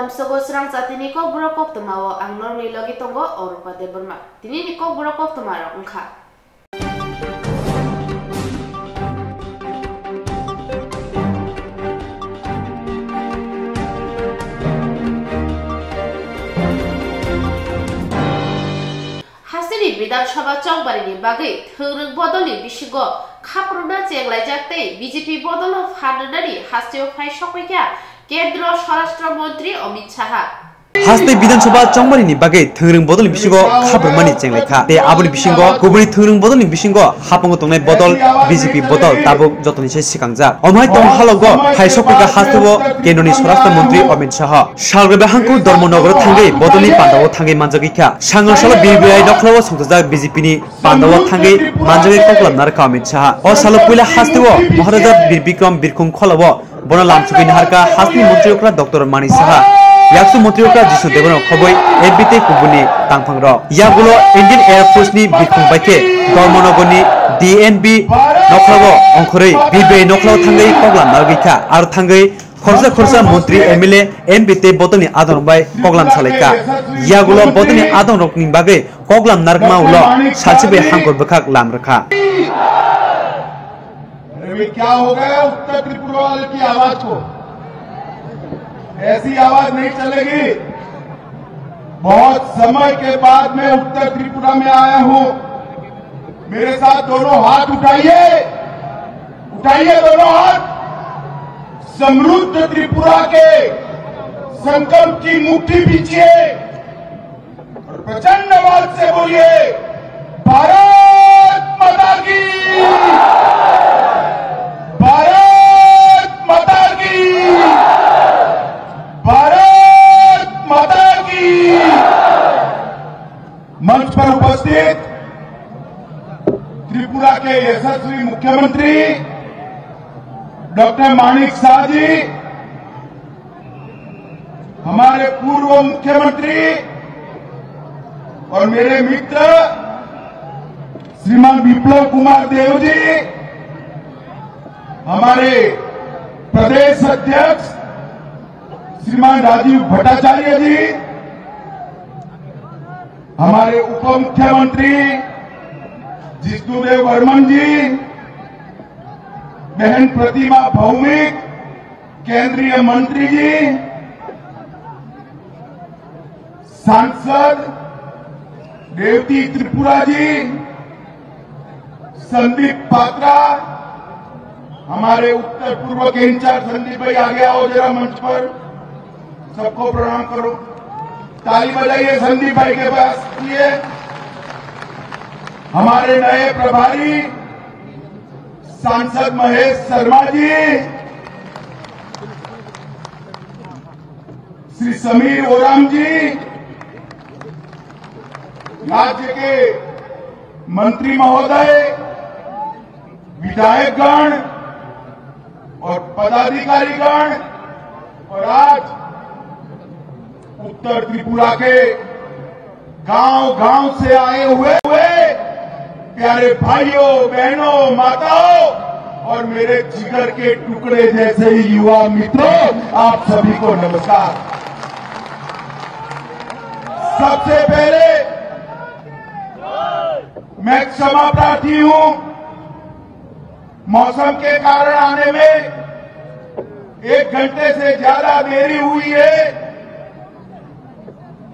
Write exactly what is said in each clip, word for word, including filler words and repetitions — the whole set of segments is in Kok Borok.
Tamsogo srang jatini kokborok koktwmao ang norokni logi tongo Orupa Debbarma. Tinini kokborok koktwmarok wngkha. Hasteni Bidhan Sabha chongbarini bagwi thwngrwng bodolni bisingo khaprwngna chenglaijak tei B J P bodolno phan rwnani hasteo phai sokphaikha Kendro Swarashtra Montri Amit Shaha. Haste Bidhan Sabha chongbarini bagwi thwngrwng bodolni bisingo khaprwngmani chenglaikha tei aboni bisingo kubuni thwngrwng bodolni bisingo hapango tongnai bodol B J P bodol tabuk jotoni se sikangjak. Omo hai tong halogo phai sokphaikha hasteo Kendroni Swarashtra Montri Amit Shaha. Salrwbai hangkuk Dharmanagar thangwi bodolni pandao thangwi manjagwi kha. Sangarsalo B B I nokhlao songchajak B J P ni pandao thangwi manjagwi koklam narwkha Amit Shaha. O salo puila hasteo Maharaja Bir Bikram Birkhung kholao bono lamsogwi naharkha hasteni montri okra Doctor Manik Saha. Yaksu montri okra Jisnu Debbarma khobwi M P tei kubuni tangphangrok. Yagulo Indian Air Force ni birkhung bai khe Dharmanagar ni D N B nokhlao ongkhorwi B B I nokhlao thangwi koklam narwgwi kha. Aro thangwi Khoroksa khoroksa montri, M L A, M P tei botorni adongrok bai koklam salaikha. Yagulo botorni adongrokni bagwi koklam narwkma ulo salchi bai hangkor bwkhak lam rwkha. अरे भाई, क्या हो गया उत्तर त्रिपुरा वाले की आवाज को? ऐसी आवाज नहीं चलेगी। बहुत समय के बाद मैं उत्तर त्रिपुरा में आया हूं। मेरे साथ दोनों हाथ उठाइए, उठाइए दोनों हाथ। समृद्ध त्रिपुरा के संकल्प की मुट्ठी भींचिए और प्रचंड आवाज से बोलिए, भारत माता की, भारत माता की, भारत माता की। मंच पर उपस्थित त्रिपुरा के यशस्वी मुख्यमंत्री डॉक्टर माणिक साह जी, हमारे पूर्व मुख्यमंत्री और मेरे मित्र श्रीमान विप्लव कुमार देव जी, हमारे प्रदेश अध्यक्ष श्रीमान राजीव भट्टाचार्य जी, हमारे उप मुख्यमंत्री जिष्णुदेव बर्मन जी, बहन प्रतिमा भौमिक, केंद्रीय मंत्री जी, सांसद रेवती त्रिपुरा जी, संदीप पात्रा, हमारे उत्तर पूर्व के इंचार्ज संदीप भाई, आगे आओ जरा मंच पर, सबको प्रणाम करो, ताली बजाइए संदीप भाई के पास। ये हमारे नए प्रभारी सांसद महेश शर्मा जी, श्री समीर ओराम जी, राज्य के मंत्री महोदय, विधायकगण और पदाधिकारीगण और आज उत्तर त्रिपुरा के गांव गांव से आए हुए, हुए प्यारे भाइयों, बहनों, माताओं और मेरे जिगर के टुकड़े जैसे ही युवा मित्रों, आप सभी को नमस्कार। सबसे पहले मैं क्षमा प्रार्थी हूं, मौसम के कारण आने में एक घंटे से ज्यादा देरी हुई है,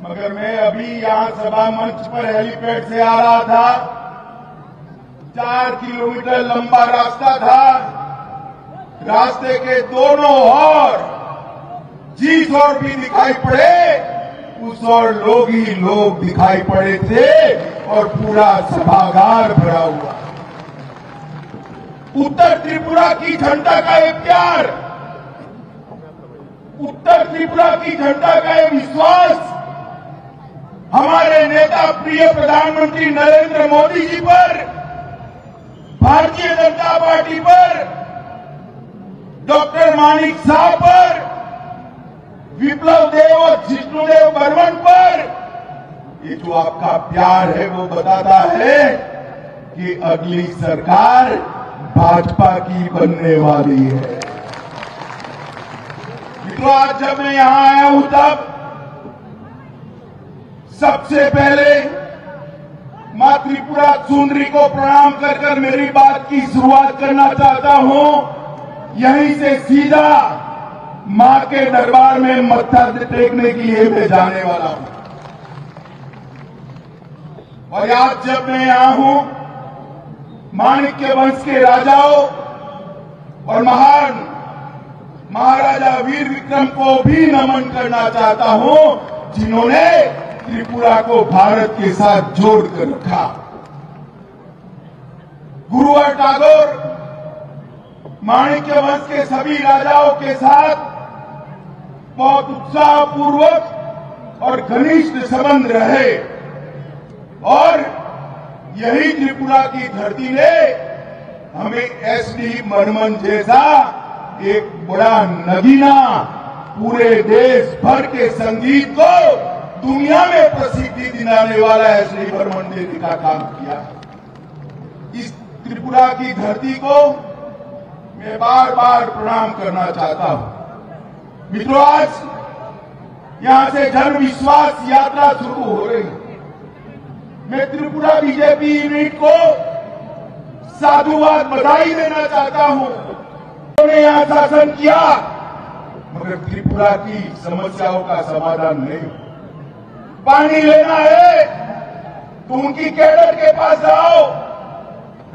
मगर मैं अभी यहां सभा मंच पर हेलीपैड से आ रहा था। चार किलोमीटर लंबा रास्ता था, रास्ते के दोनों ओर जिस ओर भी दिखाई पड़े, उस ओर लोग ही लोग दिखाई पड़े थे और पूरा सभागार भरा हुआ। उत्तर त्रिपुरा की जनता का ये प्यार, उत्तर त्रिपुरा की जनता का ये विश्वास हमारे नेता प्रिय प्रधानमंत्री नरेंद्र मोदी जी पर, भारतीय जनता पार्टी पर, डॉक्टर माणिक साह पर, विप्लव देव और जिष्णुदेव बर्मन पर, ये जो आपका प्यार है, वो बताता है कि अगली सरकार भाजपा की बनने वाली है। ये तो आज जब मैं यहाँ आया हूँ, तब सबसे पहले माँ त्रिपुरा सुंदरी को प्रणाम कर कर मेरी बात की शुरुआत करना चाहता हूँ। यहीं से सीधा माँ के दरबार में मत्था टेकने के लिए मैं जाने वाला हूँ। और आज जब मैं यहाँ हूँ, माणिक्य वंश के राजाओं और महान महाराजा वीर विक्रम को भी नमन करना चाहता हूँ, जिन्होंने त्रिपुरा को भारत के साथ जोड़ कर रखा। गुरु और टागोर माणिक्य वंश के सभी राजाओं के साथ बहुत उत्साहपूर्वक और घनिष्ठ संबंध रहे और यही त्रिपुरा की धरती ने हमें एसडी बर्मन जैसा एक बड़ा नगीना पूरे देश भर के संगीत को दुनिया में प्रसिद्धि दिलाने वाला एसडी बर्मन देने का काम किया। इस त्रिपुरा की धरती को मैं बार बार प्रणाम करना चाहता हूँ। मित्रों, आज यहाँ से जन विश्वास यात्रा शुरू हो रही है। मैं त्रिपुरा बीजेपी यूनिट को साधुवाद, बधाई देना चाहता हूँ। उन्होंने यहाँ शासन किया, मगर त्रिपुरा की समस्याओं का समाधान नहीं। पानी लेना है तो उनकी कैडर के पास जाओ,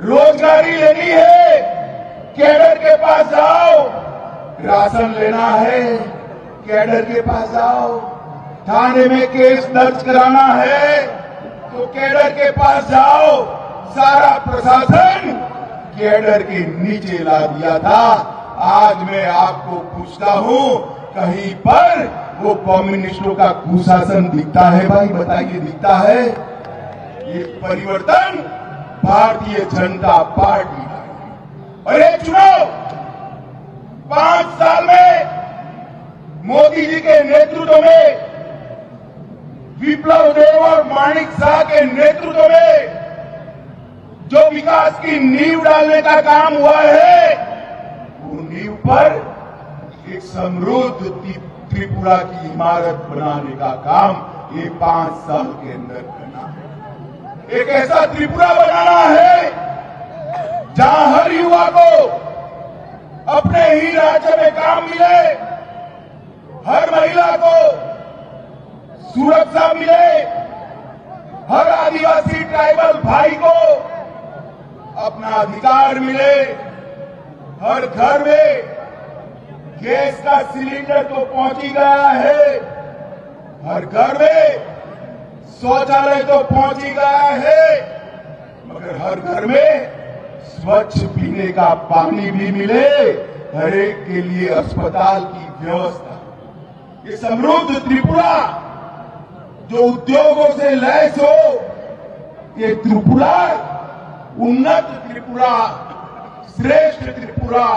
रोजगारी लेनी है, कैडर के पास जाओ, राशन लेना है, कैडर के पास जाओ, थाने में केस दर्ज कराना है तो कैडर के पास जाओ। सारा प्रशासन कैडर के नीचे ला दिया था। आज मैं आपको पूछता हूँ, कहीं पर वो कम्युनिस्टों का कुशासन दिखता है? भाई बताइए, दिखता है? ये परिवर्तन भारतीय जनता पार्टी का है। और ये चुनाव पांच साल में मोदी जी के नेतृत्व में, विप्लव देव और माणिक शाह के नेतृत्व में जो विकास की नींव डालने का काम हुआ है, वो नींव पर एक समृद्ध त्रि-, त्रिपुरा की इमारत बनाने का काम ये पांच साल के अंदर करना है। एक ऐसा त्रिपुरा बनाना है जहां हर युवा को अपने ही राज्य में काम मिले, हर महिला को सुरक्षा मिले, हर आदिवासी ट्राइबल भाई को अपना अधिकार मिले, हर घर में गैस का सिलेंडर तो पहुंची गया है, हर घर में शौचालय तो पहुंची गया है, मगर हर घर में स्वच्छ पीने का पानी भी मिले, हर एक के लिए अस्पताल की व्यवस्था। ये समृद्ध त्रिपुरा जो उद्योगों से लैस हो, ये त्रिपुरा, उन्नत त्रिपुरा, श्रेष्ठ त्रिपुरा,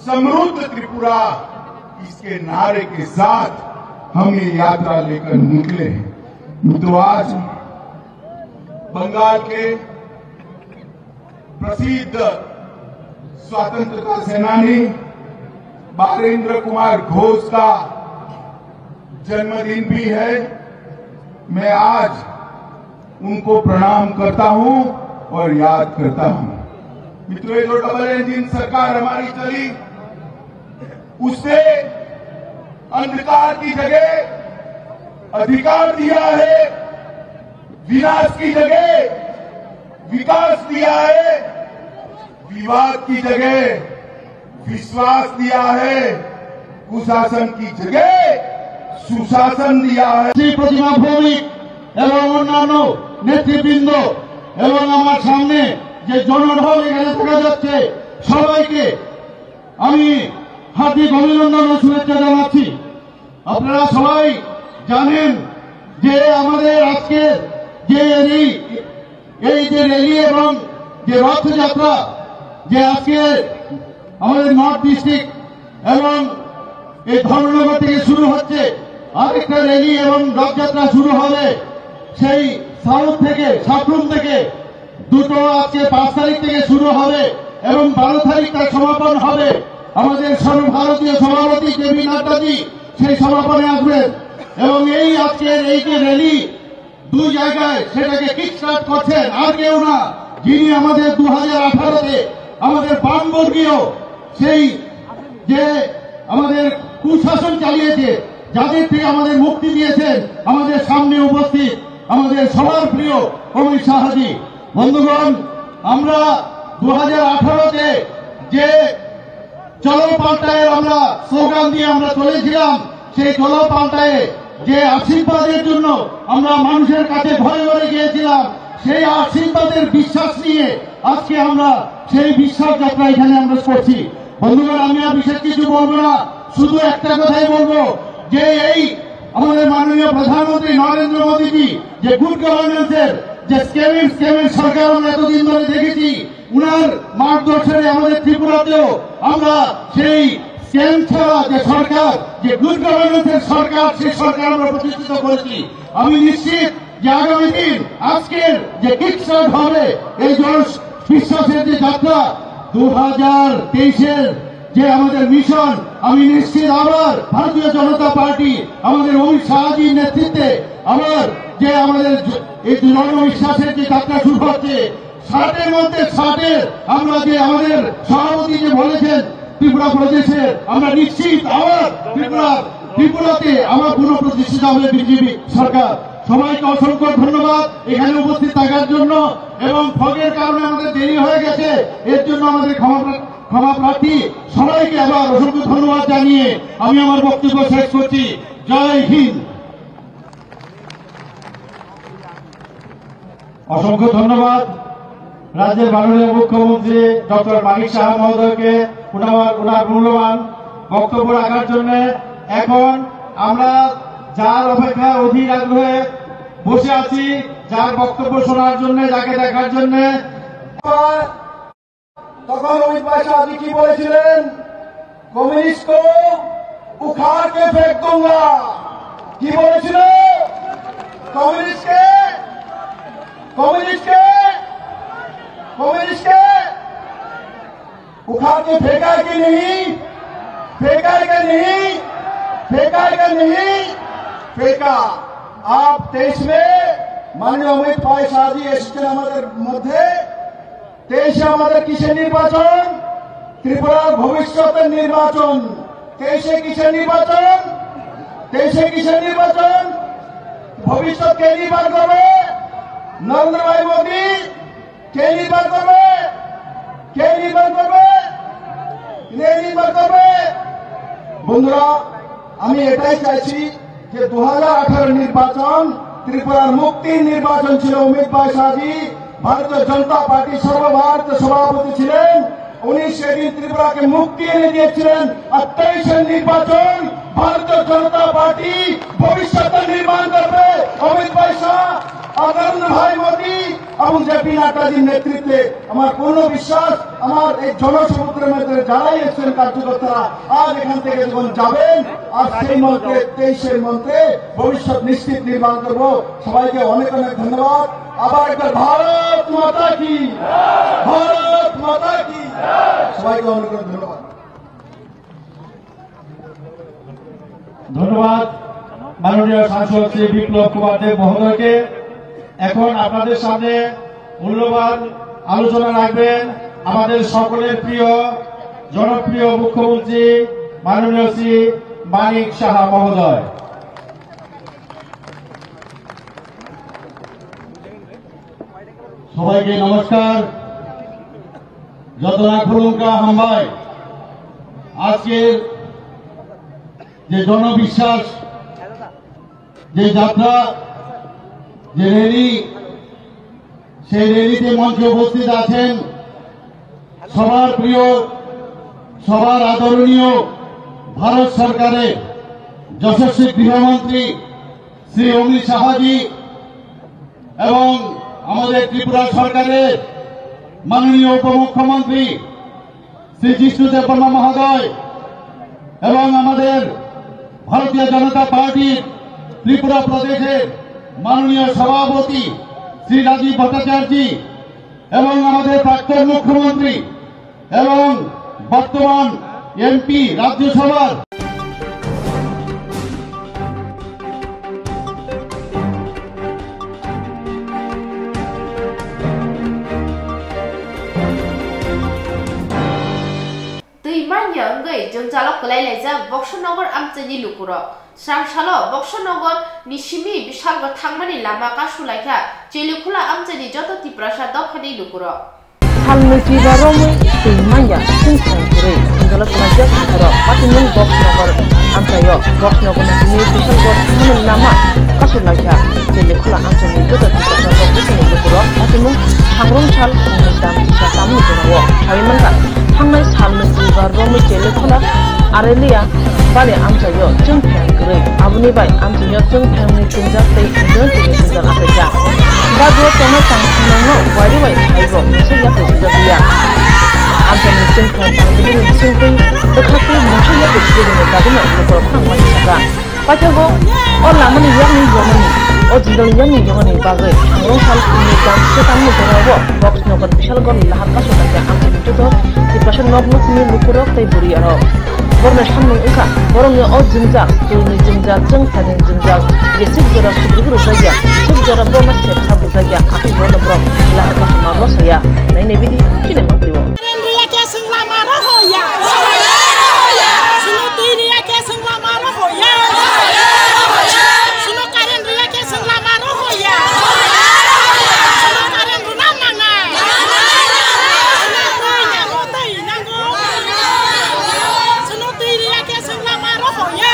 समृद्ध त्रिपुरा, इसके नारे के साथ हम ये यात्रा लेकर निकले हैं। मित्रों, आज बंगाल के प्रसिद्ध स्वतंत्रता सेनानी बालेंद्र कुमार घोष का जन्मदिन भी है। मैं आज उनको प्रणाम करता हूं और याद करता हूं। मित्रों, ये जो डबल इंजन सरकार हमारी चली, उसने अंधकार की जगह अधिकार दिया है, विनाश की जगह विकास दिया है, विवाद की जगह विश्वास दिया है, कुशासन की जगह सुशासन दिया है। শ্রী প্রতিমা ভৌমিক এবং অন্যান্য নেতৃবৃন্দ এবং আমার সামনে যে জনঢল এখানে দেখা যাচ্ছে, সবাইকে আমি হার্দিক অভিনন্দন ও শুভেচ্ছা জানাচ্ছি। আপনারা সবাই জানেন যে আমাদের আজকের যে এই, এই যে র‍্যালি এবং যে রথযাত্রা, যে আজকে আমাদের নর্থ ডিস্ট্রিক্ট এবং এই ধর্মনগর থেকে শুরু হচ্ছে, আরেকটা র‍্যালি এবং রথযাত্রা শুরু হবে সেই সাউথ থেকে, সাবরুম থেকে। দুটো আজকে পাঁচ তারিখ থেকে শুরু হবে এবং বারো তারিখ তার সমাপন হবে। আমাদের সর্বভারতীয় সভাপতি জে পি নাড্ডাজি সেই সমাপনে আসবেন। এবং এই আজকের এই যে র‍্যালি দুই জায়গায়, সেটাকে কিকস্টার্ট করছেন আর কেউ না, যিনি আমাদের দু হাজার আঠারোতে আমাদের বামবর্গীয় সেই যে আমাদের কুশাসন চালিয়েছে, যাদের থেকে আমাদের মুক্তি দিয়েছেন, আমাদের সামনে উপস্থিত আমাদের সবার প্রিয় অমিত শাহজি। বন্ধুগণ, আমরা দু হাজার আঠারোতে যে চলো পাল্টায় আমরা স্লোগান দিয়ে আমরা চলেছিলাম, সেই চলো পাল্টায় যে আশীর্বাদের জন্য আমরা মানুষের কাছে ঘরে ঘরে গিয়েছিলাম, সেই আশীর্বাদের বিশ্বাস নিয়ে আজকে আমরা সেই বিশ্বাস যাত্রা এখানে আমরা করছি। বন্ধুগণ, আমি আর বিশেষ কিছু বলবো না, শুধু একটা কথাই বলবো যে এই আমাদের মাননীয় প্রধানমন্ত্রী নরেন্দ্র মোদীজি যে গুড গভর্নেন্সের যে স্ক্যামিং স্ক্যামিং সরকার আমরা এতদিন ধরে দেখেছি, উনার মার্গদর্শনে আমাদের ত্রিপুরাতেও আমরা সেই স্ক্যাম ছাড়া যে সরকার, যে গুড গভর্নেন্সের সরকার, সেই সরকার আমরা প্রতিষ্ঠিত করেছি। আমি নিশ্চিত যে আগামী দিন আজকের যে কিকস্টার্ট হবে এই জনবিশ্বাসের যে যাত্রা দু হাজার তেইশের যে আমাদের মিশন, আমি নিশ্চিত আবার ভারতীয় জনতা পার্টি আমাদের অমিত শাহজির নেতৃত্বে আবার যে আমাদের জ-, এই জনবিশ্বাসের যে যাত্রা শুরু হচ্ছে, ষাটের মধ্যে ষাটের আমরা যে আমাদের সভাপতি যে বলেছেন ত্রিপুরা প্রদেশে, আমরা নিশ্চিত আবার ত্রিপুরা, ত্রিপুরাতে আবার পুনঃপ্রতিষ্ঠিত হবে বিজেপি সরকার। সবাইকে অসংখ্য ধন্যবাদ এখানে উপস্থিত থাকার জন্য এবং ফগের কারণে আমাদের দেরি হয়ে গেছে, এর জন্য আমাদের ক্ষমা প্রা-, ক্ষমা প্রার্থী। সবাইকে আবার অসংখ্য ধন্যবাদ জানিয়ে আমি আমার বক্তব্য শেষ করছি। জয় হিন্দ। অসংখ্য ধন্যবাদ রাজ্যের মাননীয় মুখ্যমন্ত্রী ডক্টর মানিক সাহা মহোদয়কে ওনার, ওনার মূল্যবান বক্তব্য রাখার জন্য। এখন আমরা যার অপেক্ষায় অধীর আগ্রহে বসে আছি, যার বক্তব্য শোনার জন্য, যাকে দেখার জন্য। তখন অমিত ভাই শাহজি কি বলেছিলেন? কমিউনিস্ট কো উখাড় কে ফেক দুঙ্গা। কি বলেছিল? কমিউনিস্ট কে, কমিউনিস্ট কে, কমিউনিস্ট কে উখাড় কে ফেকা কি নেই? ফেকা কি নেই? ফেকা কি নেই? ফেকা। আপ তেইশ মে মাননীয় অমিত ভাই শাহজি এসেছেন আমাদের মধ্যে। তেইশে আমাদের কিসের নির্বাচন? ত্রিপুরার ভবিষ্যতের নির্বাচন। তেইশে কিসের নির্বাচন? তেইশে কিসের নির্বাচন? ভবিষ্যৎ কে নির্মাণ করবে? নরেন্দ্র ভাই মোদী। কে নির্মাণ করবে? কে নির্মাণ করবে? কে নির্মাণ করবে? বন্ধুরা, আমি এটাই চাইছি যে দু হাজার আঠারো নির্বাচন ত্রিপুরার মুক্তির নির্বাচন ছিল। অমিত ভাই শাহজি ভারতীয় জনতা পার্টি সর্বভারতীয় সভাপতি ছিলেন, উনি সেদিন ত্রিপুরাকে মুক্তি এনে দিয়েছিলেন। আর তেইশের নির্বাচন ভারতীয় জনতা পার্টি ভবিষ্যতে নির্মাণ করবে। অমিত ভাই শাহ, নরেন্দ্র ভাই মোদী এবং জে পি নাড্ডাজির নেতৃত্বে আমার পূর্ণ বিশ্বাস, আমার এই জনসমুদ্রের মধ্যে যারাই এসেছেন কার্যকর্তারা, আজ এখান থেকে যখন যাবেন, আর সেই মন্ত্রে, তেইশের মন্ত্রে ভবিষ্যৎ নিশ্চিত নির্মাণ করব। সবাইকে অনেক অনেক ধন্যবাদ। আবার একবার ভারত মাতা কি, ভারত মাতা কি। সবাইকে অনেক অনেক ধন্যবাদ। ধন্যবাদ মাননীয় সাংসদ শ্রী বিপ্লব কুমার দেব মহোদয়কে। এখন আপনাদের সামনে মূল্যবান আলোচনা রাখবেন আমাদের সকলের প্রিয় জনপ্রিয় মুখ্যমন্ত্রী মাননীয় শ্রী মানিক সাহা মহোদয়। সবাইকে নমস্কার। যতনা খুলুমকা হামবাই। আজকের যে জনবিশ্বাস, যে যাত্রা, যে র‍্যালি, সেই র‍্যালিতে মঞ্চে উপস্থিত আছেন সবার প্রিয়, সবার আদরণীয় ভারত সরকারের যশস্বী গৃহমন্ত্রী শ্রী অমিত শাহজি এবং আমাদের ত্রিপুরা সরকারের মাননীয় উপমুখ্যমন্ত্রী শ্রী জিষ্ণু দেববর্মা মহোদয় এবং আমাদের ভারতীয় জনতা পার্টির ত্রিপুরা প্রদেশের মাননীয় সভাপতি শ্রী রাজীব ভট্টাচার্য এবং আমাদের প্রাক্তন মুখ্যমন্ত্রী এবং বর্তমান M P, Rajya Sabha. Twi manya wngwi jwngjalo kwlai laijak Boxer Nagar amchaini lukurok. Srang salo Boxer Nagar ni simi Bishalgarh thangmani lama kasu laikha Chelikhula amchaini joto Tiprasa dophani lukurok. Sal nwi twi ba romwi twi manya chwng thang kwrwi jwngjalo kwlaijak lukurok patimung Boxer Nagar amchaio. Boxer Nagar ni simi Bishalgarh thangmani lama kasu laikha Chelikhula amchaini joto Tiprasa dophani lukurok patimung Hangrung sal khungni dam kisa tamni jorao. Sawi mankha, thangnai sal nwi twi ba romwi Chelikhula Arelia bali amchaio chwng thang kwrwi. Aboni bai amchaio chwng thangni chwngjak tei idon tini chwngjak achaijak. Bago tongnai tang thangnangno wairi bai phaibo mungsa yaphai swijak ya. Amchaini chwng thang tang tini bisingtwi bwkhaktwi mungsa yaphai swijagni bagwino lukurok phang mani saka. Paithago o lamani yakni yongani, o jindalni yakni yongani bagwi Hangrung sal khungni dam kisa tamni jorao Boxer Nagar Bishalgarh ni lahar kasu laikha amchaini joto Tiprasa nok nokni lukurok tei bwrwi arok. Borokni samung wngkha, borokni o jwngjal, twini jwngjal, chwng thani jwngjal, jeswk jora sukrubwi rwjakya, jeswk jora borokno sepsa bujakya, aswk borokno borok lahar kasu ma rwsaya. Nainai bidi, chini ma twibo. Karen rwya khe chwng lama rohoya. Chwngno twi rwya khe chwng lama rohoya. Chwngno karen rwya khe chwng lama rohoya. Chwngno karen rwna nangnai. Chwngno twi nango, twi nango. Chwngno twi rwya khe chwng lama rohoya.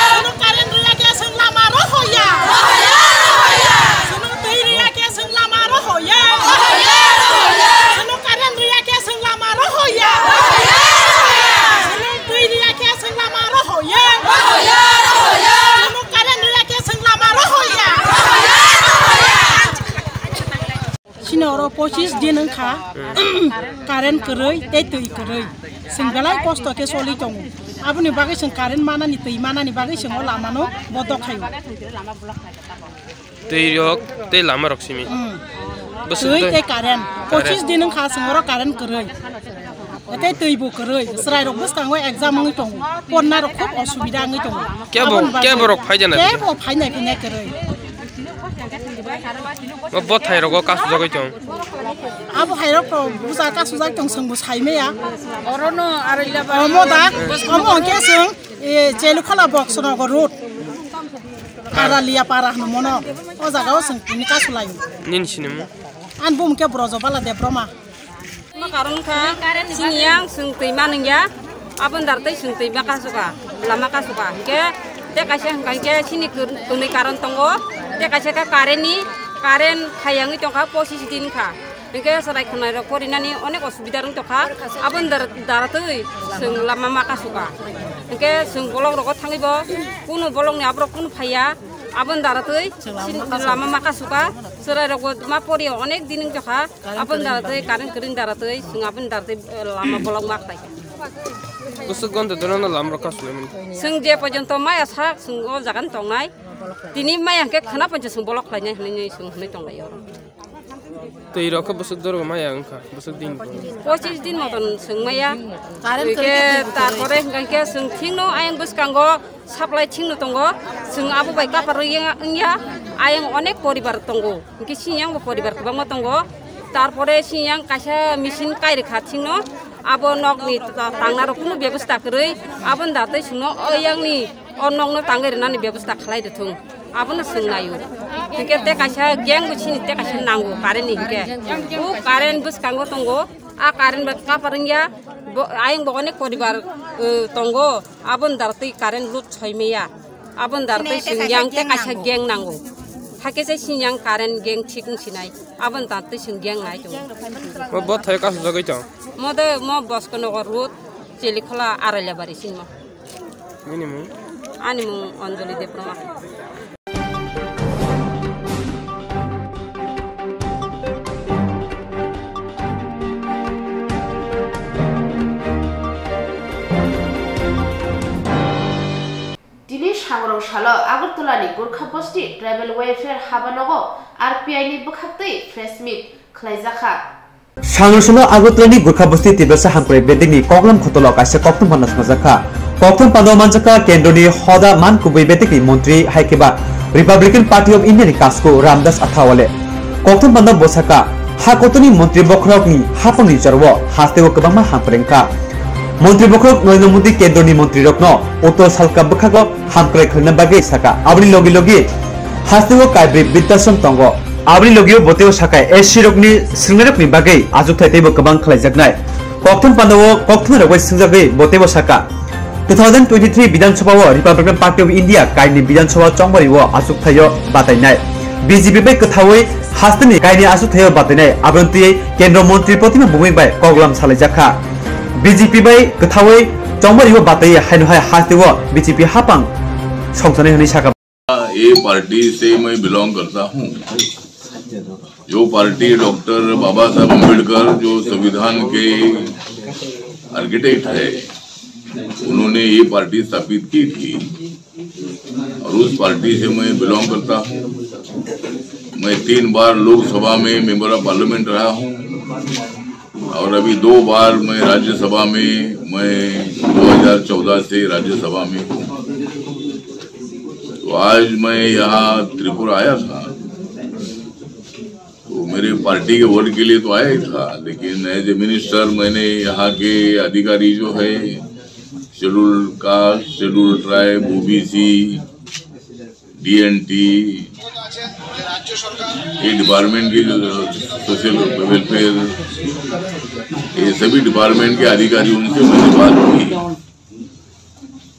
Chwngno karen rwya khe chwng lama rohoya. Chwngno twi rwya khe chwng lama rohoya. Chwngno karen rwya khe chwng lama rohoya. Chwngno twi rwya khe chwng lama rohoya. Chwngno karen rwya khe chwng lama rohoya. Chini oro pochis din wngkha, current kwrwi tei twi kwrwi. Chwng belai kosto khe choli tongo. Aboni bagwi chwng current manani, twi manani bagwi chwng o lamano bodok khaio. Twi rok tei lama rok simi. Hmm. Bwswk twi twi tei current. Current. Pochis din wngkha chwng oro current kwrwi. Tei twi bo kwrwi. Chwrai rok bwskango exam wngwi tongo. Ponna rok khub osubida wngwi tongo. Kebo, aboni bagwi kebo rok phai jana. Kebo phainai phinai kwrwi. Bo bwthai rogo kasujagwi tong. Abo hai rok to buja kasujak tong, chwng bo sai maya. Oro no arai laba. Omo da, omo hwnkhe chwng, e, Chelikhula Boxer Nagar road. Aralia para hwnwi mano. O jaga o chwng tini kasu lai. Nini sinimo? Ani bumu khe Brojobala Debbarma. Ma karon kha, sini yang chwng twi ma nungya, aboni dar tei chwng twi ma kasuka, lama kasuka. Hwnkhe tei kaisa hwnkha hwnkhe sini kwnwi karon tongo, tei kaisa khe current ni, current phai yangwi tongkha, pochis din kha. Hwnkhe chwrai khwnai rok porinani onek osubida wng tongkha, aboni dar-, dara twi chwng lama ma kasuka. Hwnkhe chwng bolong rogo thangwi bo, kunu bolong ni aborok kunu phaiya, aboni dara twi sini lama ma kasuka, chwrai rok bo ma poriya onek din wng tongkha. Aboni dara twi, current kwrwini dara twi, chwng aboni dara twi, eh, lama bolok ma khlai kha. Bwswk gonto dono no lama rok kasu lai mani. Chwng je porjonto maya sak chwng o jaga no tongnai. Tini maya hwnkhe khwna porjonto chwng bolok khlainai hwnwi chwng hwnwi tong lai oro. Twi rok khe bwswk doro maya wngkha, bwswk din. Pochis din moton chwng maya. Current kwrwi khe tarpore hwnkhe chwng thikno ayang bwskango. Supply thikno tongo, chwng abo bai kapar wngya, ayang onek poribar tongo, hwnkhe sini yang bo poribar kwbangma tongo. Tarpore sini yang kaisa machine kairikha thikno, abo nokni ta-, tangnarok kunu bebosta kwrwi, aboni datwi chwngno o yangni o nokno tangwi rwnani bebosta khlai rwthwng, abono chwng naio. Hwnkhe tei kaisa gang bo sini tei kaisa nango current ni hwnkhe. O current bwskango tongo, a current bai kapar wngya, bo, ayang bo onek poribar, eh, tongo. Aboni dar twi current load soi maya. Aboni dar twi sini yang tei kaisa gang nango. Hakhe se sini yang current gang thik wng sinai. Aboni dar twi sini gang nai tongo. Mo bo thai kasu jagwi tong. Mo de mo Boxer Nagar road, Chelikhula Aralia bari sini mo. Nini mung? Ani mung Anjali Debbarma. Tini sangrong salo Agartala ni Gorkha Bosti Tribal Welfare Habanogo R P I ni bwkhaktwi press meet khlaijakha. Sangrusano Agartala ni Gurkha Basti Tiprasa Hamkrai Bedekni koklam khotolo kaisa kokthum panda smajakha. Kokthum panda manjakha Kendroni hoda man kubui bedekni montri hai khe ba Republican Party of India ni kasku Ramdas Athawale. Kokthum panda bosaka ha kotorni montri bokhorokni hapangni jorao hasteo kwbangma hamkrai wngkha. Montri bokhorok Narendra Modi Kendroni montrirokno uttor salka bwkhago hamkrai khlaina bagwi saka. Aboni logi logi hasteo kaibri Bidasram tongo. Aboni logio boteo saka S C rokni swngnai rokni bagwi achukthai teibo kwbang khlaijaknai. Kokthum pandao kokthumnai rok bai swngjagwi boteo saka. Two thousand twenty-three Bidhan Sabha o Republican Party of India kaini Bidhan Sabha chongbario achukthaio batainai. B J P bai kwthaui hasteni kaini achukthaio batainai. Aboni twi Kendra Montri Protima Bhumik bai koklam salaijakha. B J P bai kwthaui chongbario batai haino hai hasteo B J P hapang songsanai hwnwi saka. ये पार्टी से मैं बिलोंग करता हूँ, जो party doctor बाबा साहब अम्बेडकर जो संविधान के आर्किटेक्ट है, उन्होंने ये पार्टी स्थापित की थी और उस पार्टी से मैं बिलोंग करता हूँ। मैं तीन बार लोकसभा में मेंबर ऑफ पार्लियामेंट रहा हूँ और अभी दो बार मैं राज्यसभा में मैं दो हज़ार चौदह से राज्यसभा में हूँ। तो आज मैं यहाँ त्रिपुरा आया था, तो मेरे पार्टी के वोट के लिए तो आया ही था, लेकिन एज ए मिनिस्टर मैंने यहाँ के अधिकारी जो है, schedule caste, schedule tribe, OBC, DNT, ये डिपार्टमेंट के जो सोशल वेलफेयर, ये सभी डिपार्टमेंट के अधिकारियों से मैंने बात की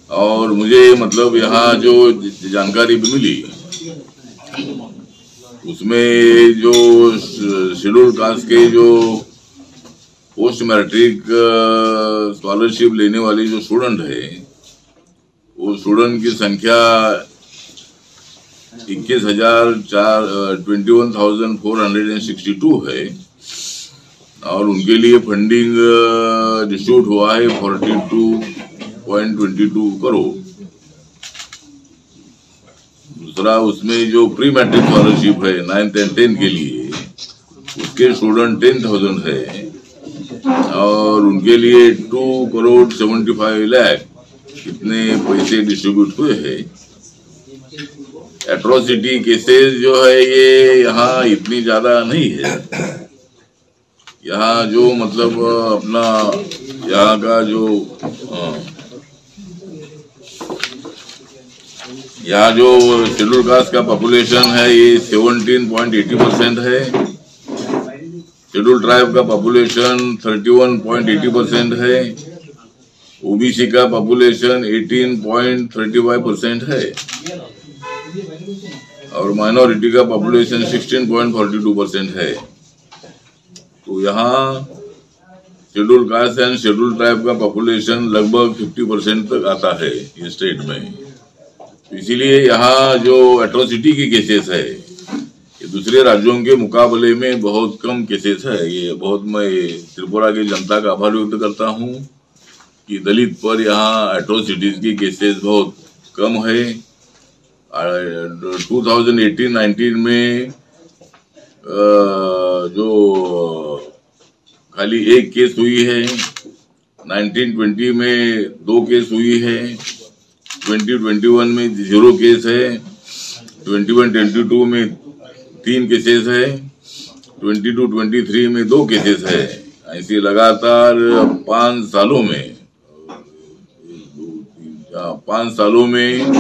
और मुझे, मतलब, यहाँ जो जानकारी भी मिली, उसमें जो शेड्यूल कास्ट के जो पोस्ट मैट्रिक स्कॉलरशिप लेने वाले जो स्टूडेंट है, वो स्टूडेंट की संख्या इक्कीस हजार चार, twenty one thousand four hundred and sixty two है और उनके लिए फंडिंग डिस्ट्रीब्यूट हुआ है forty two point twenty two crore. दूसरा, उसमें जो प्री मैट्रिक स्कॉलरशिप है नाइन्थ एंड टेंथ के लिए, उसके स्टूडेंट टेन थाउजेंड है और उनके लिए टू करोड़ सेवेंटी फाइव लाख इतने पैसे डिस्ट्रीब्यूट हुए हैं। एट्रोसिटी केसेस जो है, ये यहाँ इतनी ज्यादा नहीं है। यहाँ जो, मतलब, अपना यहाँ का जो, अ, यहाँ जो शेड्यूल कास्ट का पॉपुलेशन है, ये सेवनटीन पॉइंट एटी परसेंट है। शेड्यूल ट्राइब का population thirty one point eighty percent है। ओबीसी का population eighteen point thirty five percent है और माइनॉरिटी का population sixteen point forty two percent है। तो यहाँ schedule caste and schedule tribe का पॉपुलेशन लगभग फिफ्टी परसेंट तक आता है ये स्टेट में। तो इसीलिए यहाँ जो एट्रोसिटी के केसेस है, ये दूसरे राज्यों के मुकाबले में बहुत कम केसेस है। ये बहुत, मैं त्रिपुरा की जनता का आभार व्यक्त करता हूँ कि दलित पर यहाँ एट्रोसिटीज की केसेस बहुत कम है। टू थाउजेंड एटीन नाइनटीन में, अ, जो खाली एक केस हुई है, नाइनटीन ट्वेंटी में दो केस हुई है, ट्वेंटी ट्वेंटी वन में जीरो केस है, ट्वेंटी वन ट्वेंटी टू में तीन केसेस है, ट्वेंटी टू ट्वेंटी थ्री में दो केसेस है। ऐसे लगातार पाँच सालों में, एक, दो, तीन, चार, पाँच सालों में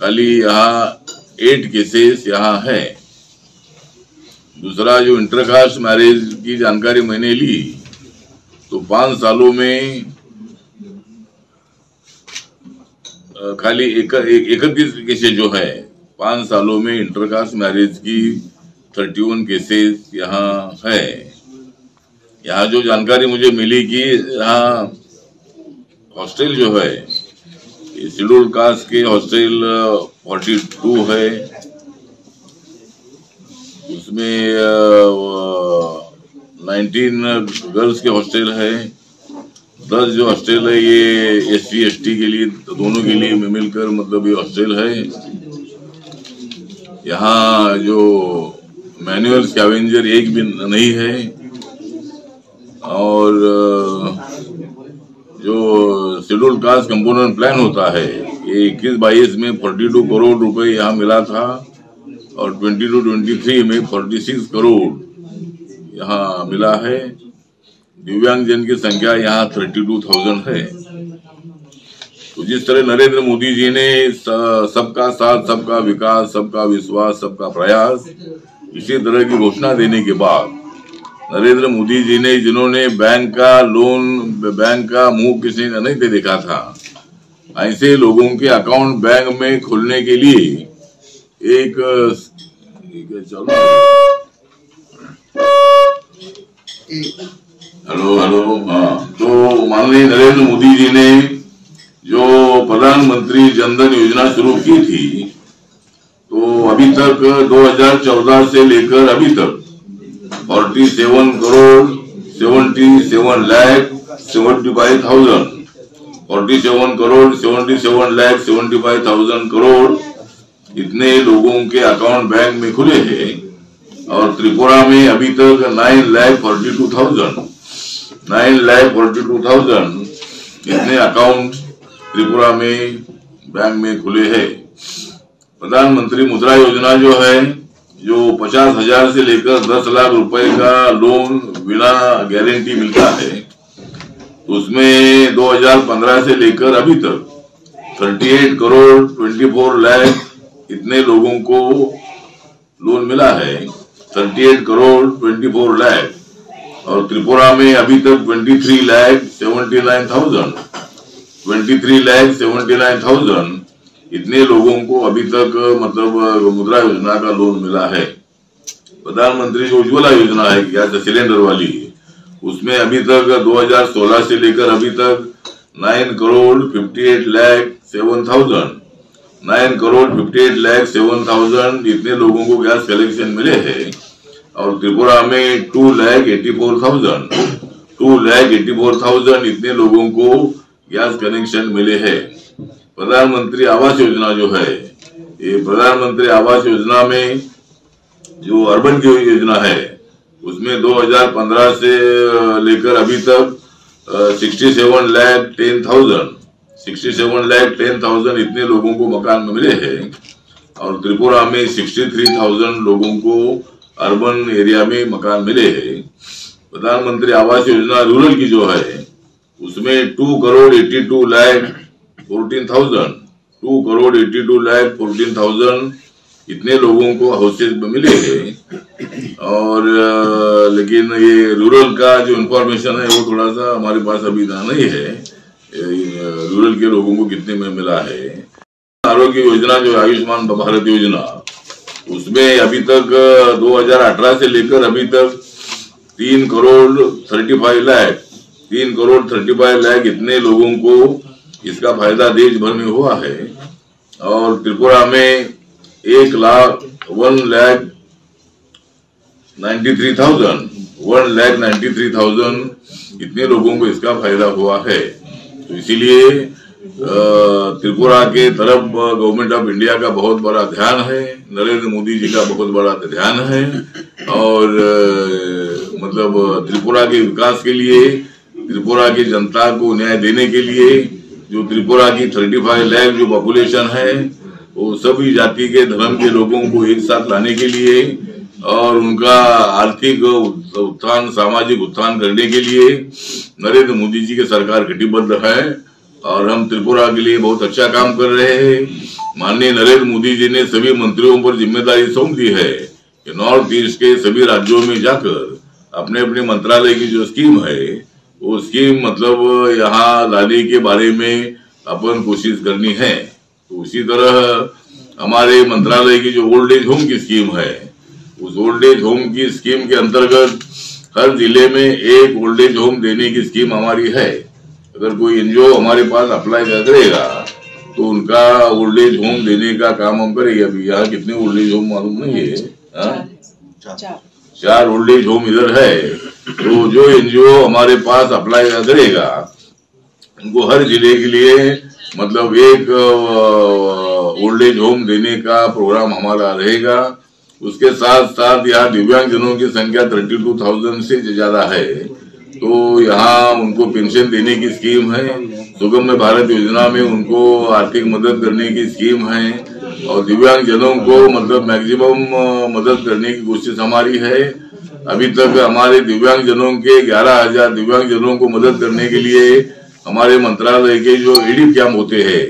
खाली यहाँ एट केसेस यहाँ है। दूसरा, जो इंटरकास्ट मैरिज की जानकारी मैंने ली, तो पाँच सालों में, अ, खाली एक, एक, इकतीस केसेस जो है, पाँच सालों में इंटरकास्ट मैरिज की थर्टी वन केसेस यहाँ है। यहाँ जो जानकारी मुझे मिली कि यहाँ हॉस्टल जो है, ये शेड्यूल कास्ट के हॉस्टल फोर्टी टू है, उसमें नाइनटीन गर्ल्स के हॉस्टल है, दस जो हॉस्टल है, ये एस सी एस टी के लिए, दोनों के लिए मिलकर, मतलब, ये हॉस्टल है। यहाँ जो मैनुअल स्कैवेंजर एक भी नहीं है। और अ, जो शेड्यूल कास्ट कंपोनेंट प्लान होता है, ये इक्कीस बाईस में फोर्टी टू करोड़ रुपए यहाँ मिला था और ट्वेंटी टू ट्वेंटी थ्री में फोर्टी सिक्स करोड़ यहाँ मिला है। दिव्यांगजन की संख्या यहाँ थर्टी टू थाउजेंड है। तो जिस तरह नरेंद्र मोदी जी ने स-, सबका साथ, सबका विकास, सबका विश्वास, सबका प्रयास, इसी तरह की घोषणा देने के बाद नरेंद्र मोदी जी ने, जिन्होंने बैंक का लोन, बैंक का मुंह किसी ने नहीं देखा था, ऐसे लोगों के अकाउंट बैंक में खोलने के लिए एक, एक, चलो। हेलो, हेलो, हाँ। तो माननीय नरेंद्र मोदी जी ने जो प्रधानमंत्री जन धन योजना शुरू की थी, तो अभी तक दो हज़ार चौदह से लेकर अभी तक forty seven crore seventy seven lakh seventy five thousand, forty seven crore seventy seven lakh seventy five thousand crore इतने लोगों के अकाउंट बैंक में खुले हैं और त्रिपुरा में अभी तक nine lakh forty two thousand, nine lakh forty two thousand इतने अकाउंट त्रिपुरा में बैंक में खुले हैं। प्रधानमंत्री मुद्रा योजना जो है, जो पचास हजार से लेकर दस लाख रुपए का लोन बिना गारंटी मिलता है, उसमें दो हज़ार पन्द्रह से लेकर अभी तक thirty eight crore twenty four lakh इतने लोगों को लोन मिला है, thirty eight crore twenty four lakh. और त्रिपुरा में अभी तक twenty three lakh seventy nine thousand, twenty three lakh seventy nine thousand इतने लोगों को अभी तक, मतलब, मुद्रा योजना का लोन मिला है। प्रधानमंत्री जो उज्ज्वला योजना है गैस सिलेंडर वाली, उसमें अभी तक दो हज़ार सोलह से लेकर अभी तक nine crore fifty eight lakh seven thousand, nine crore fifty eight lakh seven thousand इतने लोगों को गैस कनेक्शन मिले हैं। और त्रिपुरा में two lakh eighty four thousand, two lakh eighty four thousand इतने लोगों को गैस कनेक्शन मिले हैं। प्रधानमंत्री आवास योजना जो है, ये प्रधानमंत्री आवास योजना में जो अर्बन की योजना है, उसमें दो हज़ार पन्द्रह से, अ, लेकर अभी तक, अ, sixty seven lakh ten thousand, sixty seven lakh ten thousand इतने लोगों को मकान मिले हैं और त्रिपुरा में सिक्सटी थ्री थाउजेंड लोगों को अर्बन एरिया में मकान मिले हैं। प्रधानमंत्री आवास योजना रूरल की जो है, उसमें two crore eighty two lakh fourteen thousand, two crore eighty two lakh fourteen thousand इतने लोगों को हाउसेज मिले हैं। और, अ, लेकिन ये रूरल का जो इंफॉर्मेशन है, वो थोड़ा सा हमारे पास अभी इतना नहीं है। ये, अ, रूरल के लोगों को कितने में मिला है। आरोग्य योजना जो आयुष्मान भारत योजना, उसमें अभी तक, अ, दो हज़ार अठारह से लेकर अभी तक तीन करोड़ थर्टी फाइव लाख, तीन करोड़ थर्टी फाइव लाख इतने लोगों को इसका फायदा देश भर में हुआ है। और त्रिपुरा में एक lakh, one lakh ninety three thousand, one lakh ninety three thousand इतने लोगों को इसका फायदा हुआ है। तो इसीलिए, अ, त्रिपुरा के तरफ गवर्नमेंट ऑफ इंडिया का बहुत बड़ा ध्यान है, नरेंद्र मोदी जी का बहुत बड़ा ध्यान है। और, अ, मतलब, त्रिपुरा के विकास के लिए, त्रिपुरा की जनता को न्याय देने के लिए, जो त्रिपुरा की थर्टी फाइव लाख जो पॉपुलेशन है, वो सभी जाति के, धर्म के लोगों को एक साथ लाने के लिए और उनका आर्थिक उत्थान, सामाजिक उत्थान करने के लिए नरेंद्र मोदी जी की सरकार कटिबद्ध है। और हम त्रिपुरा के लिए बहुत अच्छा काम कर रहे हैं। माननीय नरेंद्र मोदी जी ने सभी मंत्रियों पर जिम्मेदारी सौंप दी है कि नॉर्थ ईस्ट के सभी राज्यों में जाकर अपने अपने मंत्रालय की जो स्कीम है, वो स्कीम, मतलब, यहाँ लाने के बारे में अपन कोशिश करनी है। तो उसी तरह हमारे मंत्रालय की जो ओल्ड एज होम की स्कीम है, उस ओल्ड एज होम की स्कीम के अंतर्गत हर जिले में एक ओल्ड एज होम देने की स्कीम हमारी है। अगर कोई एनजीओ हमारे पास अप्लाई करेगा, तो उनका ओल्ड एज होम देने का काम हम करेंगे। अभी यहाँ कितने ओल्ड एज होम मालूम नहीं है, हाँ? चार। चार ओल्ड एज होम इधर है। तो जो एनजीओ हमारे पास अप्लाई करेगा, उनको हर जिले के लिए, मतलब, एक, अ, ओल्ड एज होम देने का प्रोग्राम हमारा रहेगा। उसके साथ साथ यहाँ दिव्यांगजनों की संख्या थर्टी टू थाउजेंड से ज़्यादा है, तो यहाँ उनको पेंशन देने की स्कीम है, सुगम्य भारत योजना में उनको आर्थिक मदद करने की स्कीम है, और दिव्यांग जनों को, मतलब, मैक्सिमम मदद करने की कोशिश हमारी है। अभी तक हमारे दिव्यांग जनों के ग्यारह हजार दिव्यांग जनों को मदद करने के लिए हमारे मंत्रालय के जो एडीप कैंप होते हैं,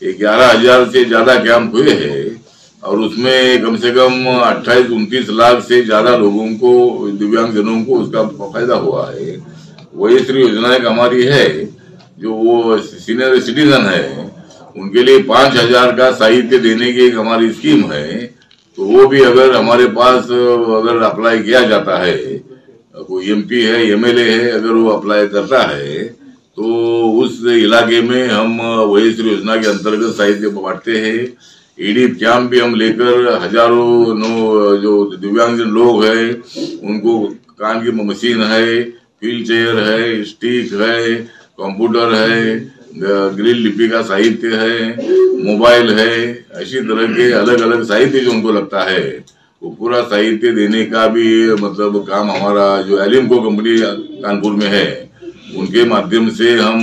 ये ग्यारह हजार से ज्यादा कैंप हुए हैं और उसमें कम से कम अट्ठाईस उनतीस लाख से ज्यादा लोगों को, दिव्यांग जनों को उसका फायदा हुआ है। वही श्री योजना एक हमारी है, जो वो सीनियर सिटीजन है, उनके लिए पाँच हजार का साहित्य देने की एक हमारी स्कीम है। तो वो भी अगर हमारे पास, अगर अप्लाई किया जाता है, कोई एमपी है, एमएलए है, अगर वो अप्लाई करता है, तो उस इलाके में हम वही श्री योजना के अंतर्गत साहित्य बांटते हैं। एडीप कैंप भी हम लेकर हजारों नो, जो दिव्यांगजन लोग हैं, उनको कान की मशीन है, व्हील चेयर है, स्टिक है, कंप्यूटर है, ग्रिल लिपि का साहित्य है, मोबाइल है, ऐसी तरह के अलग-अलग साहित्य जो उनको लगता है, वो पूरा साहित्य देने का भी, मतलब, काम हमारा जो एलिम्को कंपनी कानपुर में है, उनके माध्यम से हम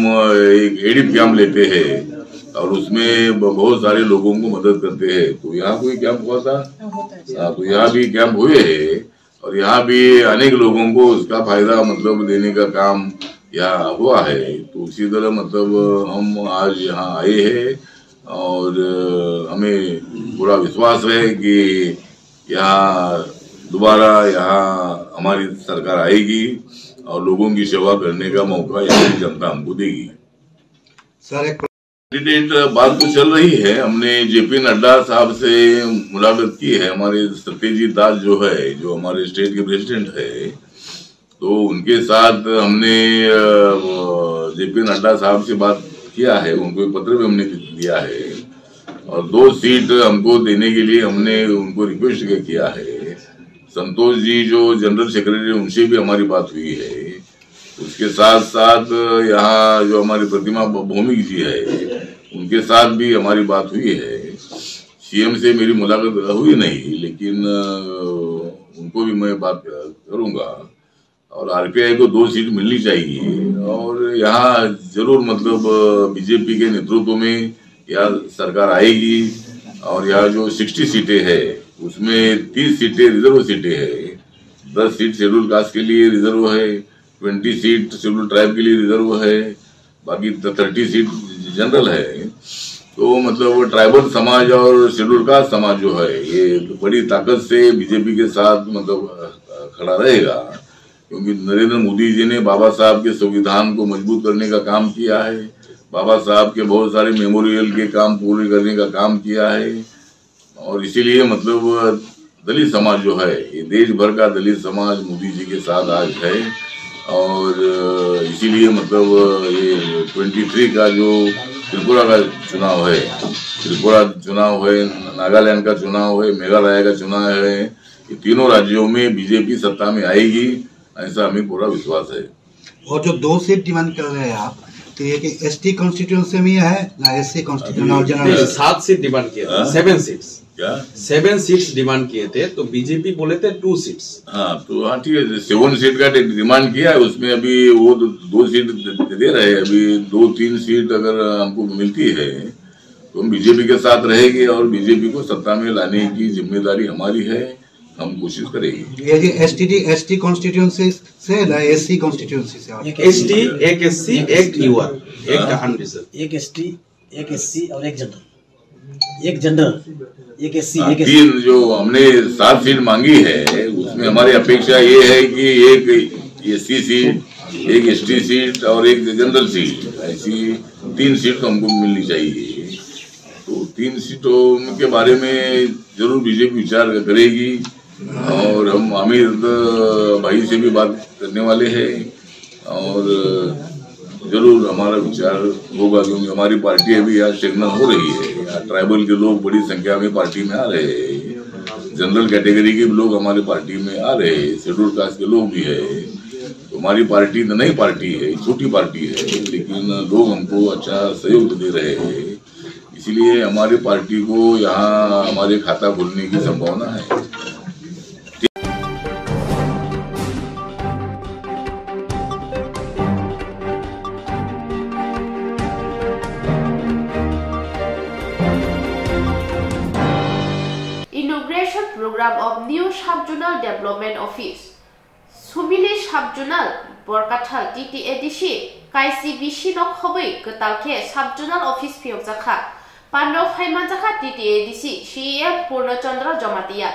एक एडीप कैंप लेते हैं और उसमें ब-, बहुत सारे लोगों को मदद करते हैं। तो यहाँ कोई कैंप हुआ था? हाँ, होता है। हाँ, तो यहाँ भी कैंप हुए हैं। और यहाँ भी अनेक लोगों को उसका फायदा, मतलब, देने का काम यहाँ हुआ है। तो उसी तरह, मतलब, हम आज यहाँ आए हैं और हमें पूरा विश्वास है कि यहाँ दोबारा यहाँ हमारी सरकार आएगी और लोगों की सेवा करने का मौका यहाँ की जनता हमको देगी। सर, एक कैंडिडेट बात तो चल रही है। हमने जेपी नड्डा साहब से मुलाकात की है। हमारे सत्यजीत दास जो है, जो हमारे स्टेट के प्रेसिडेंट है, तो उनके साथ हमने, अ, जेपी नड्डा साहब से बात किया है, उनको एक पत्र भी हमने दिया है और दो सीट हमको देने के लिए हमने उनको रिक्वेस्ट किया है। संतोष जी जो जनरल सेक्रेटरी, उनसे भी हमारी बात हुई है। उसके साथ साथ यहाँ जो हमारी प्रतिमा भ-, भौमिक जी है, उनके साथ भी हमारी बात हुई है। सीएम से मेरी मुलाकात हुई नहीं, लेकिन, अ, उनको भी मैं बात करूंगा। और आरपीआई को दो सीट मिलनी चाहिए और यहाँ जरूर, मतलब, बीजेपी के नेतृत्व में यहाँ सरकार आएगी और यहाँ जो सिक्सटी सीटें हैं, उसमें तीस सीटें रिजर्व सीटें हैं, दस सीट शेड्यूल कास्ट के लिए रिजर्व है, ट्वेंटी सीट शेड्यूल ट्राइब के लिए रिजर्व है, बाकी थर्टी सीट जनरल है। तो, मतलब, ट्राइबल समाज और शेड्यूल कास्ट समाज जो है, ये बड़ी ताकत से बीजेपी के साथ, मतलब, खड़ा रहेगा, क्योंकि नरेंद्र मोदी जी ने बाबा साहब के संविधान को मजबूत करने का काम किया है, बाबा साहब के बहुत सारे मेमोरियल के काम पूरे करने का काम किया है। और इसीलिए, मतलब, दलित समाज जो है, ये देश भर का दलित समाज मोदी जी के साथ आज है। और इसीलिए, मतलब, ये ट्वेंटी थ्री का जो त्रिपुरा का चुनाव है, त्रिपुरा चुनाव है, नागालैंड का चुनाव है, मेघालय का चुनाव है, ये तीनों राज्यों में बीजेपी सत्ता में आएगी, ऐसा हमें पूरा विश्वास है। और जो दो सीट डिमांड कर रहे हैं आप, तो ये कि एसटी कॉन्स्टिट्यूएंसी में है ना एससी कॉन्स्टिट्यूएंसी, अभी और जनरल? नहीं, सात सीट डिमांड किए थे, हाँ? Seven seats. क्या? सेवन सीट्स डिमांड किए थे, तो बीजेपी बोले थे टू सीट्स। हाँ, तो हाँ, ठीक है, सेवन सीट का डि-, डिमांड किया है, उसमें अभी वो दो, दो सीट दे, दे रहे हैं, अभी दो तीन सीट अगर हमको मिलती है, तो हम बीजेपी के साथ रहेंगे और बीजेपी को सत्ता में लाने की जिम्मेदारी हमारी है, हम कोशिश करेंगे। ये जो एसटीडी, एसटी कॉन्स्टिट्यूएंसी से ना एससी कॉन्स्टिट्यूएंसी से आप? एक एसटी, एक एससी, एक यूआर, एक हाँ। अनरिजर्व। एक एसटी, एक एससी और एक जनरल। एक जनरल, एक एससी, हाँ, एक एसटी। तीन जो हमने सात सीट मांगी है, उसमें हमारी अपेक्षा ये है कि एक एससी सीट, एक एसटी सीट और एक जनरल सीट, ऐसी तीन सीट तो हमको मिलनी चाहिए। तो तीन सीटों के बारे में जरूर बीजेपी विचार करेगी और हम आमिर भाई से भी बात करने वाले हैं और जरूर हमारा विचार होगा, क्योंकि हमारी पार्टी अभी यहाँ स्टेगनेंट हो रही है। यहाँ ट्राइबल के लोग बड़ी संख्या में पार्टी में आ रहे हैं, जनरल कैटेगरी के भी लोग हमारी पार्टी में आ रहे हैं, शेड्यूल कास्ट के लोग भी है। तो हमारी पार्टी तो नई पार्टी है, छोटी पार्टी है, लेकिन लोग हमको अच्छा सहयोग दे रहे हैं। इसीलिए हमारी पार्टी को यहाँ हमारे खाता खोलने की संभावना है। Program of new Sub-Zonal Development Office. Sumili Sub-Zonal Borkathal T T A D C Kaisi B C no khobwi kwtal khe Sub-Zonal Office phiyokjakha. Pandao phaimanjakha T T A D C C E M Purno Chandra Jamatia.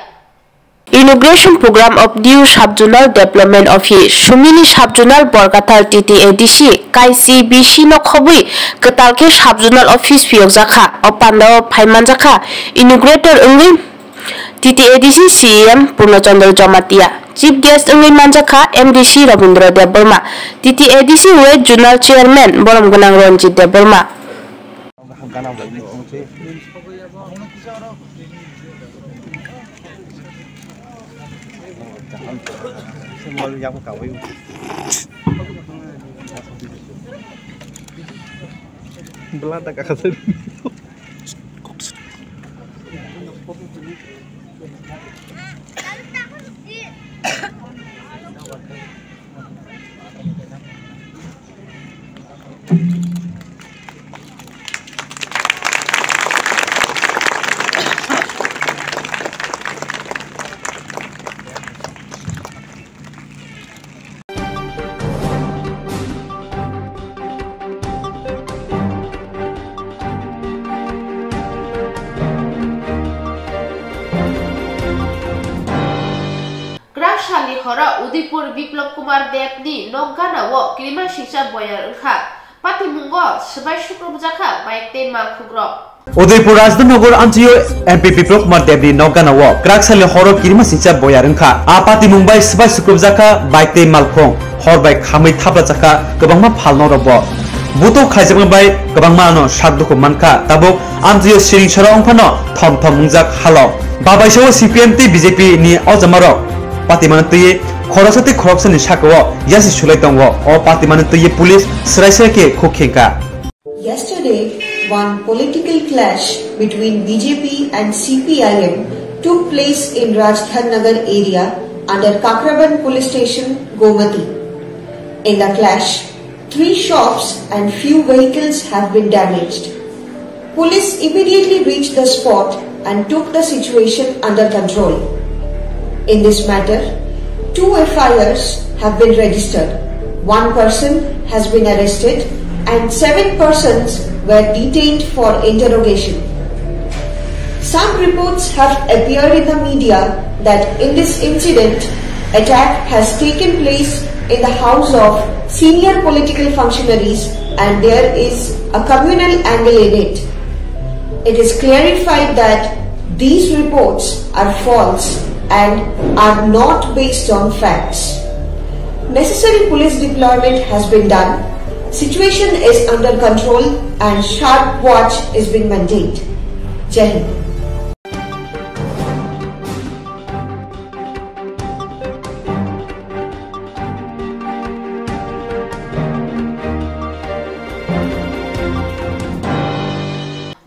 Inauguration Program of new Sub-Zonal Development Office. Sumili Sub-Zonal Borkathal T T A D C Kaisi B C no khobwi kwtal khe Sub-Zonal Office phiyokjakha. O pandao phaimanjakha inaugurator wngwi T T A D C C E M Purno Chandra Jamatia, Chief Guest wngwi manjakha M D C Rabindra Debbarma, T T A D C West Zonal Chairman borom gwnang Ranjit Debbarma. Belanda kakasir. Kwrak salni horo Udaipur Biplab Kumar Deb ni nok gana o kirima singcha boyar wngkha. Patimungo swbai sukrubjakha bike tei malkhukrok. Udaipur Rajdhani Nagar amchaio M P Biplab Kumar Debni nok gana o kwrak salni horo kirima singcha boyar wngkha. A patimung bai swbai sukrubjakha bike tei malkhung. Hor bai khamwi thaplajakha kwbangma phalno rokbo. Buto khaijakma bai kwbangma ano sak dukhu mankha. Tabuk amchaio siring sora wngphano thom thom wngjak halo. Babaisao C P M tei B J P ni o jamarok patimano twiwi khoroksa tei khoroksani sakao yasi sulai tongo. O patimano twiwi police swrai swrai khe khuk khengkha. Yesterday, one political clash between B J P and C P I M took place in Rajdhan Nagar area under Kakraban Police Station, Gomati. In the clash, three shops and few vehicles have been damaged. Police immediately reached the spot and took the situation under control. In this matter, two F I Rs have been registered, one person has been arrested, and seven persons were detained for interrogation. Some reports have appeared in the media that in this incident, attack has taken place in the house of senior political functionaries and there is a communal angle in it. It is clarified that these reports are false and are not based on facts. Necessary police deployment has been done. Situation is under control and sharp watch is being maintained. Jai Hind.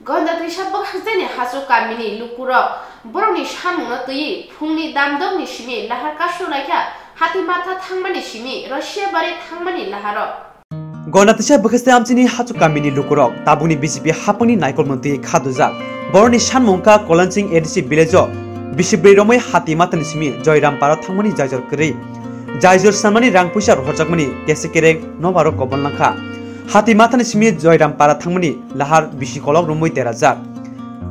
Gonda twisa bwkhakjani Hachu kamini lukurok borokni samungno twiwi phungni damdokni simi lahar kasu laikha, hati matha thangmani simi Russia bari thangmani laharo. Gonda twisa bwkhakjani amchini Hachu kamini lukurok tabukni B J P hapangni naikolmano twiwi kha dujak. Borokni samung wngkha Kolansing A D C village o bisi bwrwi romwi hati mathani simi Joyrampara thangmani jaijor kwrwi. Jaijor snamnani rang puisa rohorjakmani kesi kereng nobaro kobol langkha. Hati mathani simi Joyrampara thangmani lahar bisi kolok romwi derajak.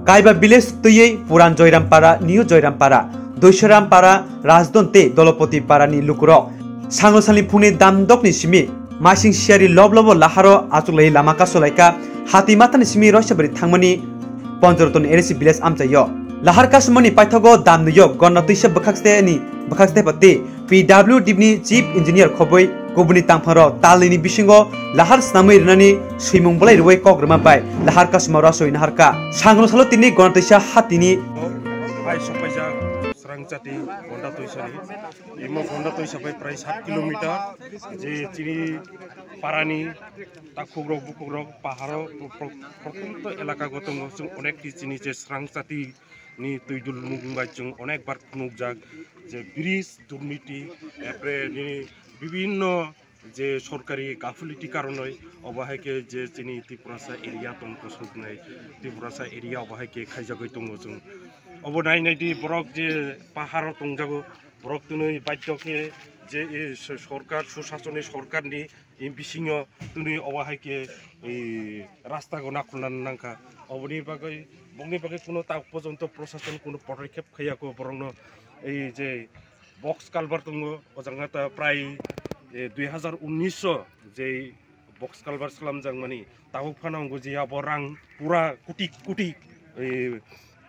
Kaiba village twiwi Puran Joyrampara, New Joyrampara, Doisorampara, Rajdon tei Dolopoti parani lukurok sangno salni phungni damdokni simi maising siyari lob lobo laharo achuklai lama kasulaikha. Hati mathani simi Roisabari thangmani Ponchorotoni A D C village amchaio. Lahar kasumani paithago damnwio Gonda twisa bwkhaksteni bwkhakste pati P W D ni Chief Engineer khobwi kubuni tangpharo talnini bisingo lahar snamwi rwnani swimung bolai rwui kok rwma bai lahar kasuma rasoi naharkha. Sangno salo tini Gonda twisa hatini. Hai sopaijak Srangchati Gonda twisani. Imo Gonda twisa bai prai sat kilometer je chini parani takhukrok bukhukrok paharo pro-, pro-, protonto elaka gotongo chwng onek ki chini je Srangchati ni twi dulmung bai chwng onek bar khunukjak je bridge durniti, epre nini bibhinno je sorkari gafiliti karonoi obo hai khe je chini Tiprasa area tong kosoknai, Tiprasa area obo hai khe khaijagwi tongo chwng. Obo nai nai di, borok je paharo tongjago, borok twnwi badhyo khe je, e, so-, sorkar, susasoni sorkarni, e, bisingo twnwi obo hai khe, e, rasta go nakhulna nangkha. Oboni bagwi, bongni bagwi kuno tak porjonto prosason kuno podokkhep khaiya kho borokno. Ei je box culvert tongo, o jaga ta prai, e, dui hazar unnish o je box culvert slamjak mani, tabuk phano wngkha je abo rang pura koti koti, e,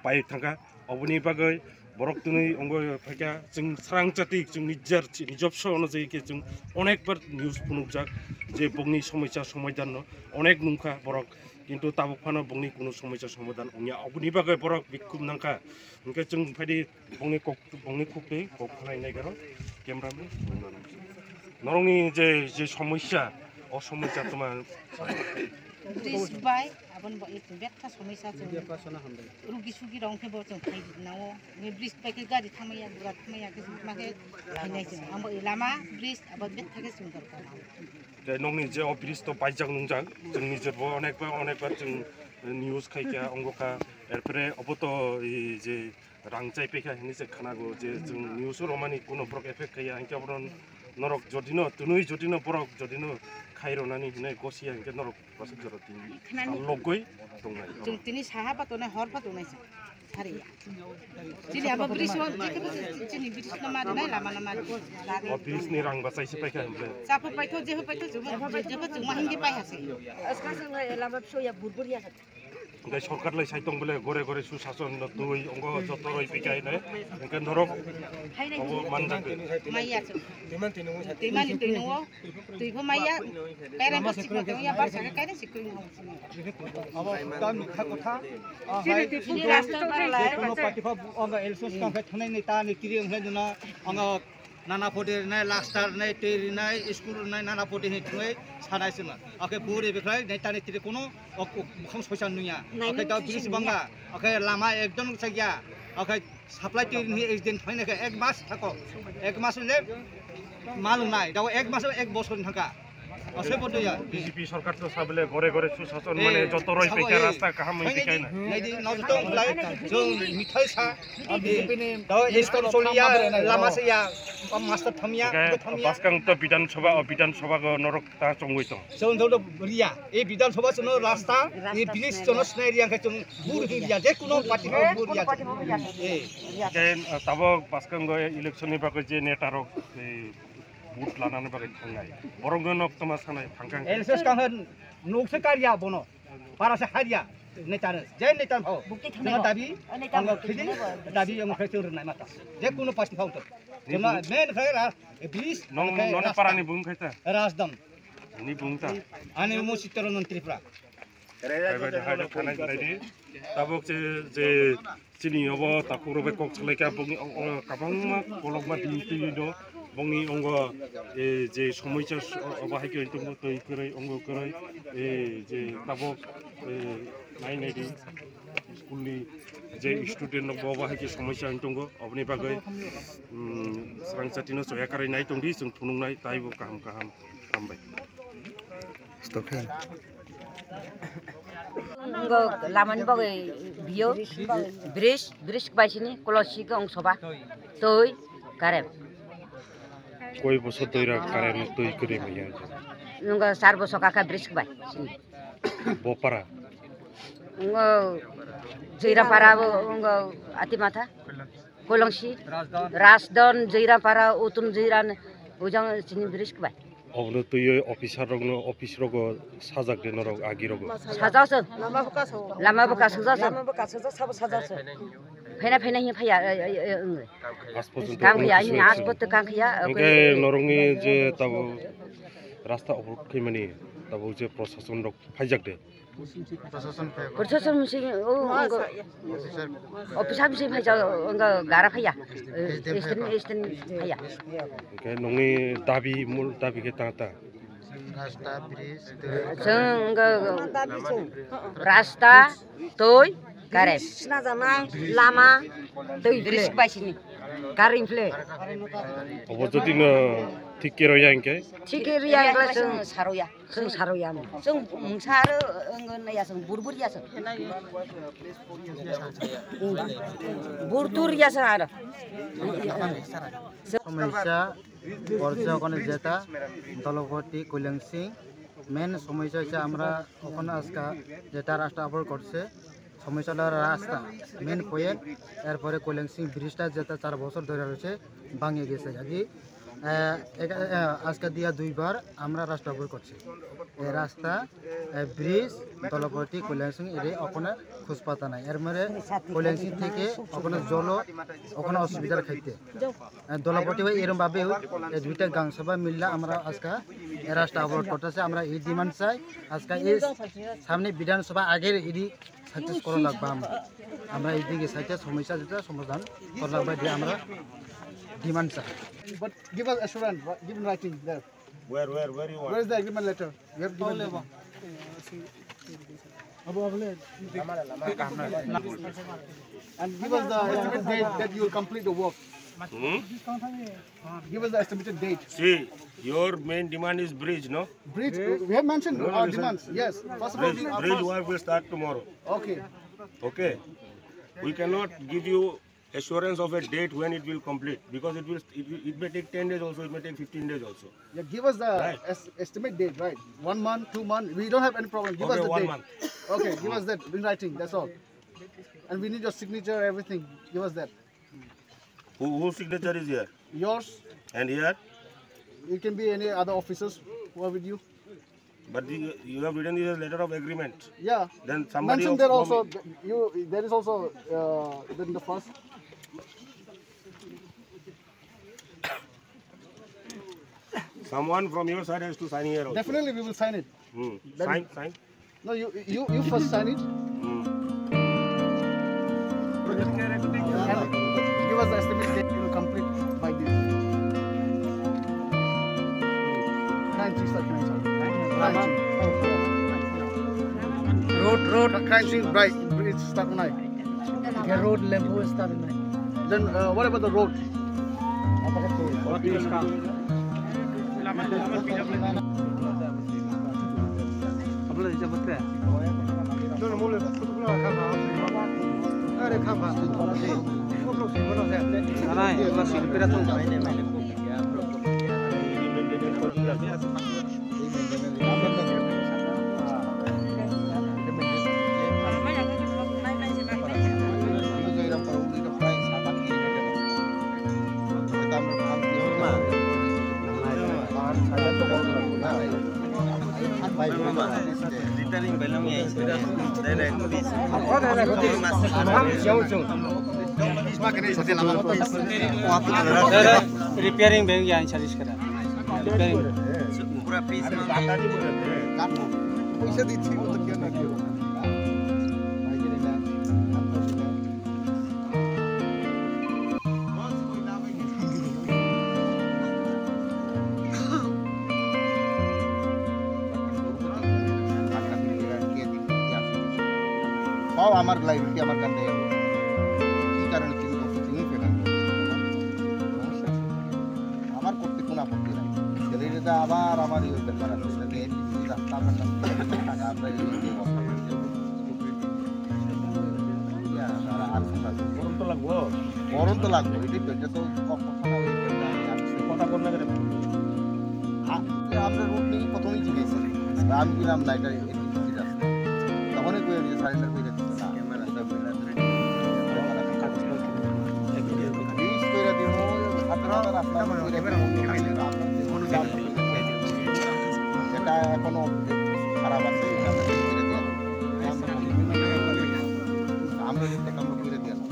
pai thangkha. Oboni bagwi borok twnwi wngwi phaikha, chwng srang chati, chwng nijer, nijobso ono je khe chwng onekbar news phunukjak je bongni somoisa somaidhan no onek nungkha borok, kintu tabuk phano bongni kuno somoisa somaidhan wngya, oboni bagwi borok bikhum nangkha. Hwnkhe chwng phaidi bongni kok, bongni khuktwi kok khlai nai garo camera man. Norokni je, je somoisa, o somoisa tuma. Bridge bai, aboni bo ekdom betha somoisa chwng. Rugi sugi rok khe bo chwng khai nao. Bridge bai khe gari thangmaya, gura thangmaya khe chwng ma khe khainai chwng. Abo lama bridge abo betha khe chwng dorkar. Je nokni je o bridge to paijak nungjak, chwng nijor bo onekbar, onekbar chwng news khaikha, ongokha. Erpore obo to, e, je rang chai paikha hinwi se khwnago je chwng news o romani kuno borok effect khaiya, hinkhe abono norok jodino twnwi jodino borok jodino khai ronani hinwi gosiya hinkhe norok bwswk jora tini logoi tongnai. Chwng tini saha pa tongnai, hor pa tongnai chwng. Sariya. Chini abo bridge o, jekhe chini bridge no mari nai, lama no mari. O bridge ni rang bachai se paikha hwnle. Chapo paikho, jepho paikho, jepho, jepho chwng ma hindi pai hasi. Aska chwng lama psoya burbur ya. Hwnkhe sorkar lai sai tong bole gore gore susason no twi ongo joto roi pikai nai. Hwnkhe norok obo manjak. Maya chwng. Twi mani twi nungo. Twi pho maya. Kairang pho sikma tong ya bar saka kairang sikma. Abo ta mikha kotha. Chini twi chini rasta bai lai. Kono party pho anga election skang khai thanai ni ta ni kiri ong lai duna anga nana photo rinai, lastar rinai, twi rinai, school rinai, nana photo hin thwngwi sanai sima. Oke buri bikhlai nai tani tiri kono ok, ok, bukhang soisa nuya. Oke ta bisi banga. Oke lama ekdom sagya. Oke supply twi rinai accident phaina khe ek mas thako. Ek mas le malum nai. Daw ek mas ek bosor thangka. Asai bodo ya. B J P sorkar to sabile gore gore susason mane joto roi pekha rasta kaham oi pekha na. Nai di no joto lai jong mithai sa. Daw school choliya, lama saya, master thamya, thamya. Baskang to Bidhan Sabha, o Bidhan Sabha go norok ta chongoi tong. Chong do riya. E Bidhan Sabha chong rasta, e bridge chong snai riya khe chong bur riya. Je kuno party bur riya. Eh. Ken, uh, tabok baskang go election ni bagwi je neta rok, eh, vote lanani bagwi thangnai. Borok no nok toma sanai thangkang. Election skang nok se karya bono. Para se harya. Neta ne. Je neta ho. Bukti thanai. Dabi. Neta ang bukti khidi. Thanai. Dabi ang khai chur nai mata. Je kuno party phau to. Jema main khai ra. Bis. Nong, nong, nong parani bung khai ta. Rajdhan. Ni bung ta. Ani mo Chittaranjan Tripura. Bai bai, hai rok thanai nai di. Tabok je, je chini obo takhuk rok bai kok salai kha, bongni o, o, kabangma kolokma di twi do. Bongni ongo, e, je somoisa s-, o, obo hai khe tongbo twi kwrwi, ongo kwrwi, e, je tabok, e, nai nai di school ni je student rok bo obo hai khe somoisa wng tongo, oboni bagwi, mm, srang chatino choya karwi nai tong di, chwng phunuk nai taibo kaham kaham. Hambai. Stop khe. Ngo lamani bagwi biyo, bridge, bridge bai sini, kolosi khe ong soba, twi, karem. Koi bosor twi ra karem twi kwrwi manya? Ngo char bosor kaka bridge bai sini. Bopara. Ngo Joirapara bo, ngo Atimatha. Kolongsi, Rajdon, Joirapara, Utun Joiran, ujang sini bridge bai. Obono twiwi officer rokno, office rogo sajak de norok agi rogo. Sajak se. Lama bo kasajak se. Lama bo kasajak se. Lama bo kasajak, sabo sajak se. Phaina, phaina hi phaiya, e, e, e, wng. Aaj porjonto kang khaiya, aaj porjonto kang khaiya, hwnkhe norokni je tabuk rasta obodh khaimani, tabuk je prosason rok phaijak de. Prosason phaijak. Prosason misi, o, officer. Officer misi phaijak, wngkha gara phaiya. Eastern, eastern phaiya. Hwnkhe nongni dabi, mul dabi khe ta ta? Rasta, bridge, twi. Chwng wngkha rasta, twi, current. Sinajaknai, lama, twi, bridge bai sini. Karing phle. Obo jodi no thik khe rw ya hwnkhe? Thik khe rw ya hwnkhe chwng saroya. Chwng saroya. Chwng mungsa aro wng ya chwng burbur ya chwng. Burtur ya chwng aro. সমস্যা পড়ছে ওখানে যেটা দলপতি কল্যাণ সিং। মেন সমস্যা হচ্ছে আমরা ওখানে আজকে যেটা রাস্তা অবরোধ করছে, সমস্যা হলো রাস্তা, মেন পয়েন্ট। এরপরে কল্যাণ সিং ব্রিজটা যেটা চার বছর ধরে রয়েছে, ভাঙে গেছে। আজকে, আহ, একা-, আহ, আজকে দিয়া দুইবার আমরা রাস্তা অবরোধ করছি। এই রাস্তা, আহ, ব্রিজ, দলপতি, কল্যাণ সিং, এর ওখানে খোঁজ পাতা নাই। এর মানে কল্যাণ সিং থেকে ওখানে জল, ওখানে অসুবিধার খাইতে। আহ, দলপতি ভাই এরম ভাবে, এই দুইটা গাং সভা মিললে আমরা আজকে এই রাস্তা অবরোধ করতেছে। আমরা এই ডিমান্ড চাই, আজকে এই সামনে বিধানসভা আগের এটি সাকসেস করা লাগবে। আমরা, আমরা এইদিকে সাইডে সমস্যা যেটা সমাধান করা লাগবে, যে আমরা ডিমান্ড চাই। But give us assurance, what- give in writing there. Where, where, where you want? Where is the agreement letter? You have given. And give us the estimate date that you will complete the work. Hmm? Give us the estimated date. See, your main demand is bridge, no? Bridge, we have mentioned our demands, yes. First of all, bridge, we ask bridge work will start tomorrow. Okay. Okay. We cannot give you assurance of a date when it will complete, because it will, it will, it may take ten days also, it may take fifteen days also. Yeah, give us the Right. es- estimate date, right? One month, two month, we don't have any problem. Give us Okay, the one date. month. Okay, give us that in writing, that's all. And we need your signature, everything. Give us that. Who, whose signature is here? Yours. And here? It can be any other officers who are with you. But the, you have written this as letter of agreement. Yeah. Then somebody Mention of there from also. You, there is also, uh, then the first. Someone from your side has to sign here also. Definitely, we will sign it. Hmm. Then Sign, sign. No, you, you, you first sign it. Hmm. And give us the estimate date you will complete by this. Crunching, sir, crunching. Crunching. Road, road, crunching, bright, it's stuck on. Road, lamp, stuck on. Then, uh, what about the road? Repairing beng ya, service kara. Repairing. Pura piece. Poisa dichi, o to kya na kya. পাও আমার লাইফ কি আমার কাছে কি কারণে চিনি করতে চিনি পেলাম আমার করতে কোনো আপত্তি নাই। তাহলে এটা আবার আমার ইয়ে দরকার আছে, এটা যে এমনি রাস্তা আমার কাছে টাকা আমরা এই যে বন্ধ করে দেবো। ইয়া, আর, আর কোনটা আছে? গরম তো লাগবো। গরম তো লাগবো, এটাই তো, এটা তো ক-, কথা না হয়ে গেলে আমি, আমি কথা বললে কেন? আ-, আমরা রোড নিয়ে প্রথমেই জিজ্ঞেস করি। আমি বললাম, "না, এটা এমনি ঠিক আছে।" তখনই কই আমি সারেন্ডার করে দিচ্ছি, "না, এটা বেলা ধরে।" এটা এখনো খারাপ আছে, এটা আমরা ঠিক করে দিয়ে আসবো। আমরা যদি আমরা করে দিয়ে আসবো।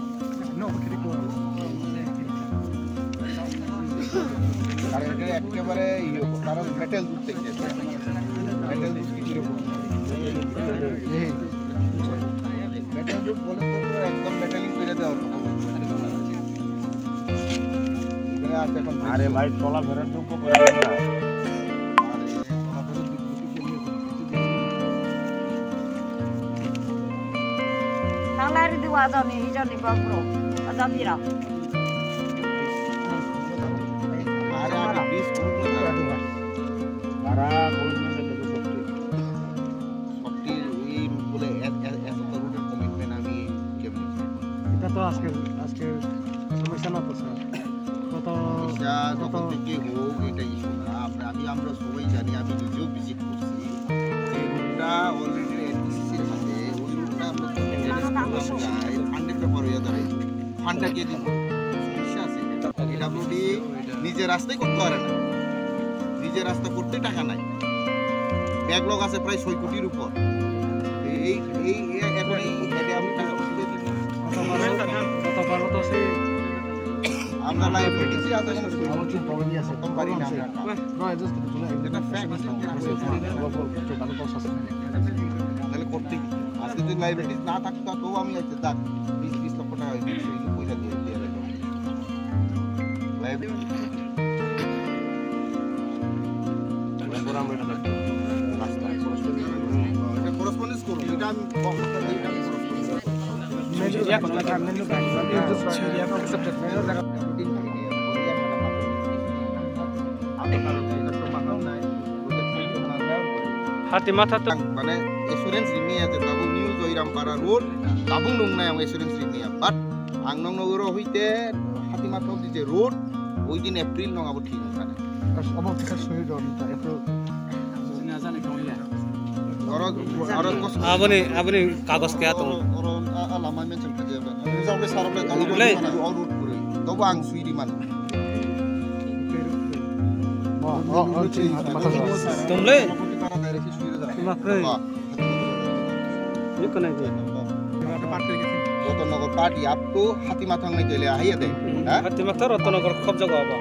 আর এটা একেবারে ইয়ে, কারণ মেটাল দুধ থেকে, মেটাল দুধ কি করে? মেটাল দুধ বলে তো পুরো একদম মেটালিং করে দেওয়া হতো। এখানে আছে এখন আরে ভাই, চলাফেরার যোগ্য করে দেন না। Tang lari di wajani, hijani bapro, wajani rao. এটা যখন থেকে হোক, এটা ইস্যু না। আমরা, আমি, আমরা সবাই জানি, আমি নিজেও ভিজিট করছি। যে রুটটা অলরেডি এনটিসিসির হাতে, ওই রুটটা আমরা যখন ম্যানেজ করতে যাই, ফান্ডের ব্যাপার হয়ে দাঁড়ায়। ফান্ডটা কে দিব? সমস্যা আছে। পিডাব্লিউডি নিজে রাস্তাই করতে পারে না, নিজে রাস্তা করতে টাকা নাই। ব্যাকলগ আছে প্রায় ছয় কোটির উপর। এই, এই, এই, এখন এই, এটা আমি টাকা গতবারও তো সেই আমরা লাইব্রেরি আছে, কোনো সই আমার কি প্রবলেম আছে? করতাম পারি না আমরা। No, I just, you know, এটা ফ্যাক্ট আছে, এটা আছে। তাহলে করতে কি? আজকে যদি লাইব্রেরি না থাকতো, তবু আমি একটা দাগ বিশ, বিশ লক্ষ টাকা হয়তো সেই পয়সা দিয়ে, দিয়ে রাখবো। লাইব্রেরি। এটা করেসপন্ডেন্স করুন, এটা আমি, এটা আমি করেসপন্ডেন্স করুন। Hati matha to. Ang, mane, assurance rimi ya je tabuk New Joyrampara Road, tabuk nung nai ang assurance rimi ya. But ang nung nung ro hoite hati matha di je road, oi din April nung abo thik nung kane. Abo thik sui ro ni ta April. Oro, oro kos- Aboni, aboni kagos kaya tongo. Oro, oro, a, a lama mention khaje ba. Ni jang le sarok le kalo. Ulai. All road puri. Tobo ang sui di man. Tumle? Makroi. Ni konai ko. Rotanagar party up to Hatimathang ni tele ahi ade. Ha? Hatimathang Rotanagar khop jago abo.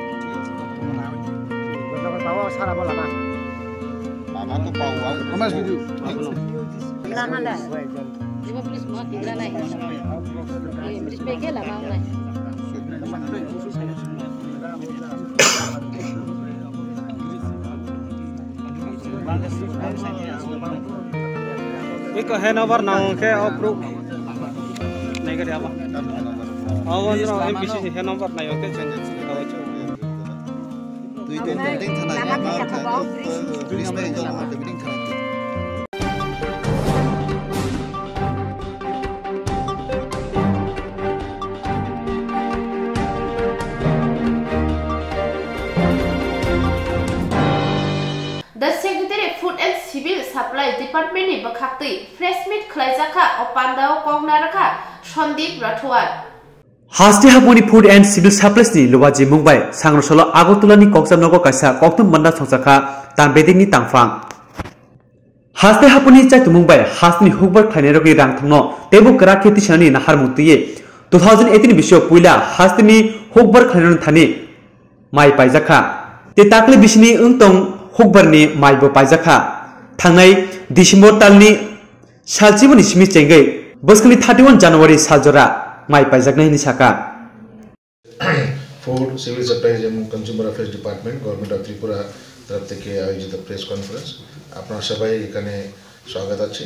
Rotanagar bawa sara bola ba. Mama to pawa. Kamas video. Lama la. Ibu please mo tigla nai. Eh, please peke lama nai. Iko handover nang ke o proof. Nai gari apa? Awan no M P C handover nai oke change. Tui tong tong ting thana ya ma tha. Please bai jong ma tong ting thana. The Secretary Food and Civil Supply Department ni bwkhaktwi press meet khwlaijakha, o pandao kok narwkha Sandeep Rathwar. Haste hapmani Food and Civil Supplies ni lubaji mungbai sangrosolo Agartala ni Kokjamnogo kaisa kokthum banda songchakha Tambeding ni tangphang. Haste hapmani chaitumung bai hasteni hukbar khlainairokni rang thangno teibo kwrak khe tisanani naharmung twiwi two thousand eighteen bisio puila hasteni hukbar khlainairokni thani mai paijakha. Tei takle bisini wngtong hukbarni maibo paijakha. Thangnai December talni salchiboni simi chengwi bwskangni thirty one January saljora mai paijaknai hwnwi sakha. Food, Civil Supplies and Consumer Affairs Department, Government of Tripura তরফ থেকে আয়োজিত press conference. আপনারা সবাই এখানে স্বাগত আছে।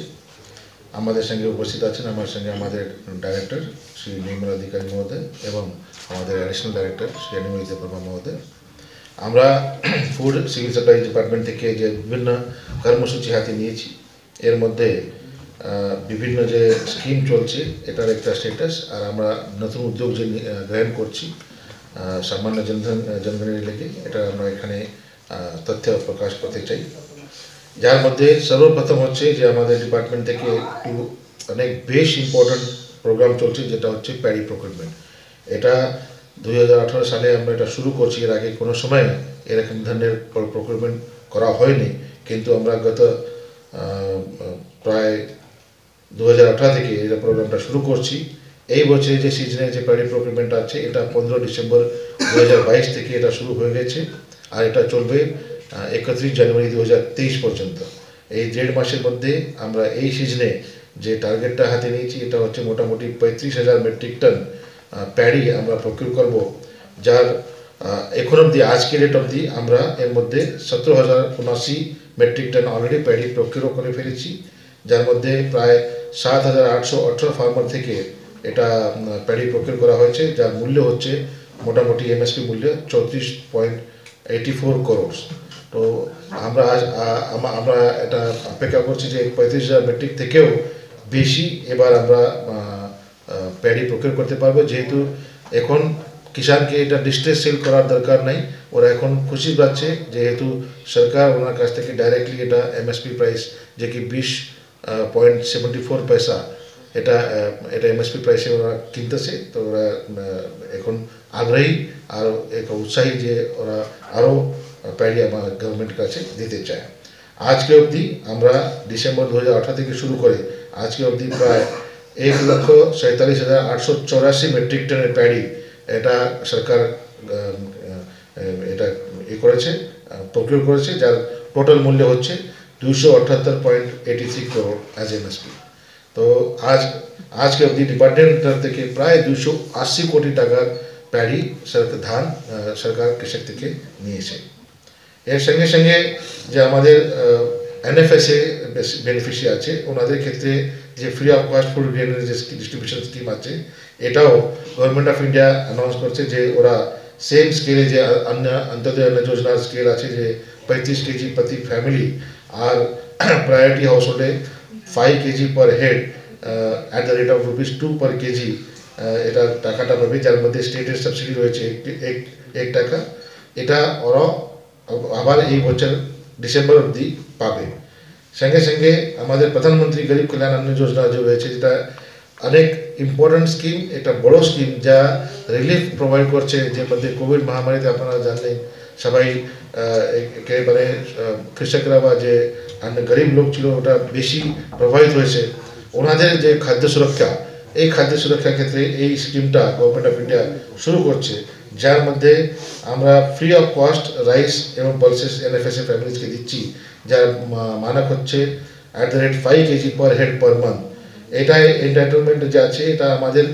আমাদের সঙ্গে উপস্থিত আছেন আমার সঙ্গে আমাদের ডাইরেক্টর শ্রী নির্মল অধিকারী মহোদয় এবং আমাদের অ্যাডিশনাল ডাইরেক্টর শ্রী অনিমেষ দেববর্মা মহোদয়। আমরা ফুড সিভিল সাপ্লাইজ ডিপার্টমেন্ট থেকে যে বিভিন্ন কর্মসূচি হাতে নিয়েছি, এর মধ্যে আহ, বিভিন্ন যে স্কিম চলছে, এটার একটা স্ট্যাটাস, আর আমরা নতুন উদ্যোগ যে নি- আহ, গ্রহণ করছি আহ, সামান্য জনধন আহ, জনধন রিলেটেড, এটা আমরা এখানে আহ, তথ্য প্রকাশ করতে চাই। যার মধ্যে সর্বপ্রথম হচ্ছে যে আমাদের ডিপার্টমেন্ট থেকে একটু অনেক বেশ ইম্পর্টেন্ট প্রোগ্রাম চলছে, যেটা হচ্ছে প্যাডি প্রকিউরমেন্ট। এটা দুই হাজার আঠারো সালে আমরা এটা শুরু করছি। এর আগে কোনো সময় এরকম ধরনের প্রকিউরমেন্ট করা হয়নি, কিন্তু আমরা গত আহ, প্রায় দু হাজার আঠারো থেকে এই প্রোগ্রামটা শুরু করছি। এই বছরে যে সিজনে যে প্যাডি প্রকিউরমেন্ট আছে, এটা পনেরো ডিসেম্বর দু হাজার বাইশ থেকে এটা শুরু হয়ে গেছে, আর এটা চলবে আহ, একত্রিশ জানুয়ারি দু হাজার তেইশ পর্যন্ত। এই দেড় মাসের মধ্যে আমরা এই সিজনে যে টার্গেটটা হাতে নিয়েছি, এটা হচ্ছে মোটামুটি পঁয়ত্রিশ হাজার মেট্রিক টন আহ, প্যাডি আমরা প্রকিউর করব, যার আহ, এখন অবধি, আজকে ডেট অবধি আমরা এর মধ্যে সতেরো হাজার উনআশি মেট্রিক টন অলরেডি প্যাডি প্রকিউরও করে ফেলেছি, যার মধ্যে প্রায় সাত হাজার আটশো আঠারো ফার্মার থেকে এটা উম, প্যাডি প্রকিউর করা হয়েছে, যার মূল্য হচ্ছে মোটামুটি এমএসপি মূল্য চৌত্রিশ পয়েন্ট এইটি ফোর করোড়স। তো আমরা আজ আ- আমা- আমরা এটা অপেক্ষা করছি যে পঁয়ত্রিশ হাজার মেট্রিক থেকেও বেশি এবার আমরা আহ, আহ, প্যাডি প্রকিউর করতে পারবো, যেহেতু এখন কিষাণকে এটা ডিস্ট্রেস সেল করার দরকার নাই। ওরা এখন খুশি যাচ্ছে, যেহেতু সরকার ওনার কাছ থেকে ডাইরেক্টলি এটা এমএসপি প্রাইস, যে কি বিশ পয়েন্ট সেভেন্টি ফোর পয়সা, এটা আহ, এটা এমএসপি প্রাইসে ওরা কিনতেছে। তো ওরা আহ, এখন আগ্রহী আর এক উৎসাহী যে ওরা আরও প্যাডি আমার গভর্নমেন্টের কাছে দিতে চায়। আজকে অবধি আমরা ডিসেম্বর দু হাজার আঠারো থেকে শুরু করে আজকে অবধি প্রায় এক লক্ষ ছয়তাল্লিশ হাজার আটশো চৌরাশি মেট্রিক টনের প্যাডি এটা সরকার আহ, আহ, এটা ইয়ে করেছে, প্রকিউর করেছে, যার টোটাল মূল্য হচ্ছে দুইশো আটাত্তর point eighty three crore as MSP. তো আজ আজকে অবধি ডিপার্টমেন্ট তরফ থেকে প্রায় দুইশো আশি কোটি টাকার প্যাডি সরকার ধান আহ, সরকার কৃষক থেকে নিয়েছে। এর সঙ্গে সঙ্গে যে আমাদের এনএফএসএ বেনিফিশিয়ারি আছে, ওনাদের ক্ষেত্রে যে free of cost food grain যে ডিস্ট্রিবিউশন স্কিম আছে, এটাও গভর্নমেন্ট অফ ইন্ডিয়া অ্যানাউন্স করছে যে ওরা সেম স্কেলে যে অন্য অন্ত্যোদয় অন্ন যোজনার স্কেল আছে, যে পঁয়ত্রিশ কেজি প্রতি ফ্যামিলি আর প্রায়োরিটি হাউসহোল্ডে five KG per head at the rate of rupees two per KG, এটা টাকাটা পাবে, যার মধ্যে স্টেটের সাবসিডি রয়েছে এক এক টাকা। এটা ওরা আবার এই বছর ডিসেম্বর অবধি পাবে। সঙ্গে সঙ্গে আমাদের প্রধানমন্ত্রী গরিব কল্যাণ অন্ন যোজনা যে রয়েছে, যেটা অনেক ইম্পর্টেন্ট স্কিম, একটা বড় স্কিম, যা রিলিফ প্রোভাইড করছে। যে মধ্যে কোভিড মহামারীতে আপনারা জানেন সবাই আহ, একেবারে আহ, কৃষকরা বা যে আন- গরিব লোক ছিল, ওটা বেশি প্রভাবিত হয়েছে। ওনাদের যে খাদ্য সুরক্ষা, এই খাদ্য সুরক্ষার ক্ষেত্রে এই স্কিমটা গভর্নমেন্ট অফ ইন্ডিয়া শুরু করছে, যার মধ্যে আমরা ফ্রি অফ কস্ট রাইস এবং পালসেস এনএফএসএ ফ্যামিলিজকে দিচ্ছি, যার মা- মানক হচ্ছে at the rate five KG per head per month. এটাই এন্টাইটেলমেন্ট যে আছে, এটা আমাদের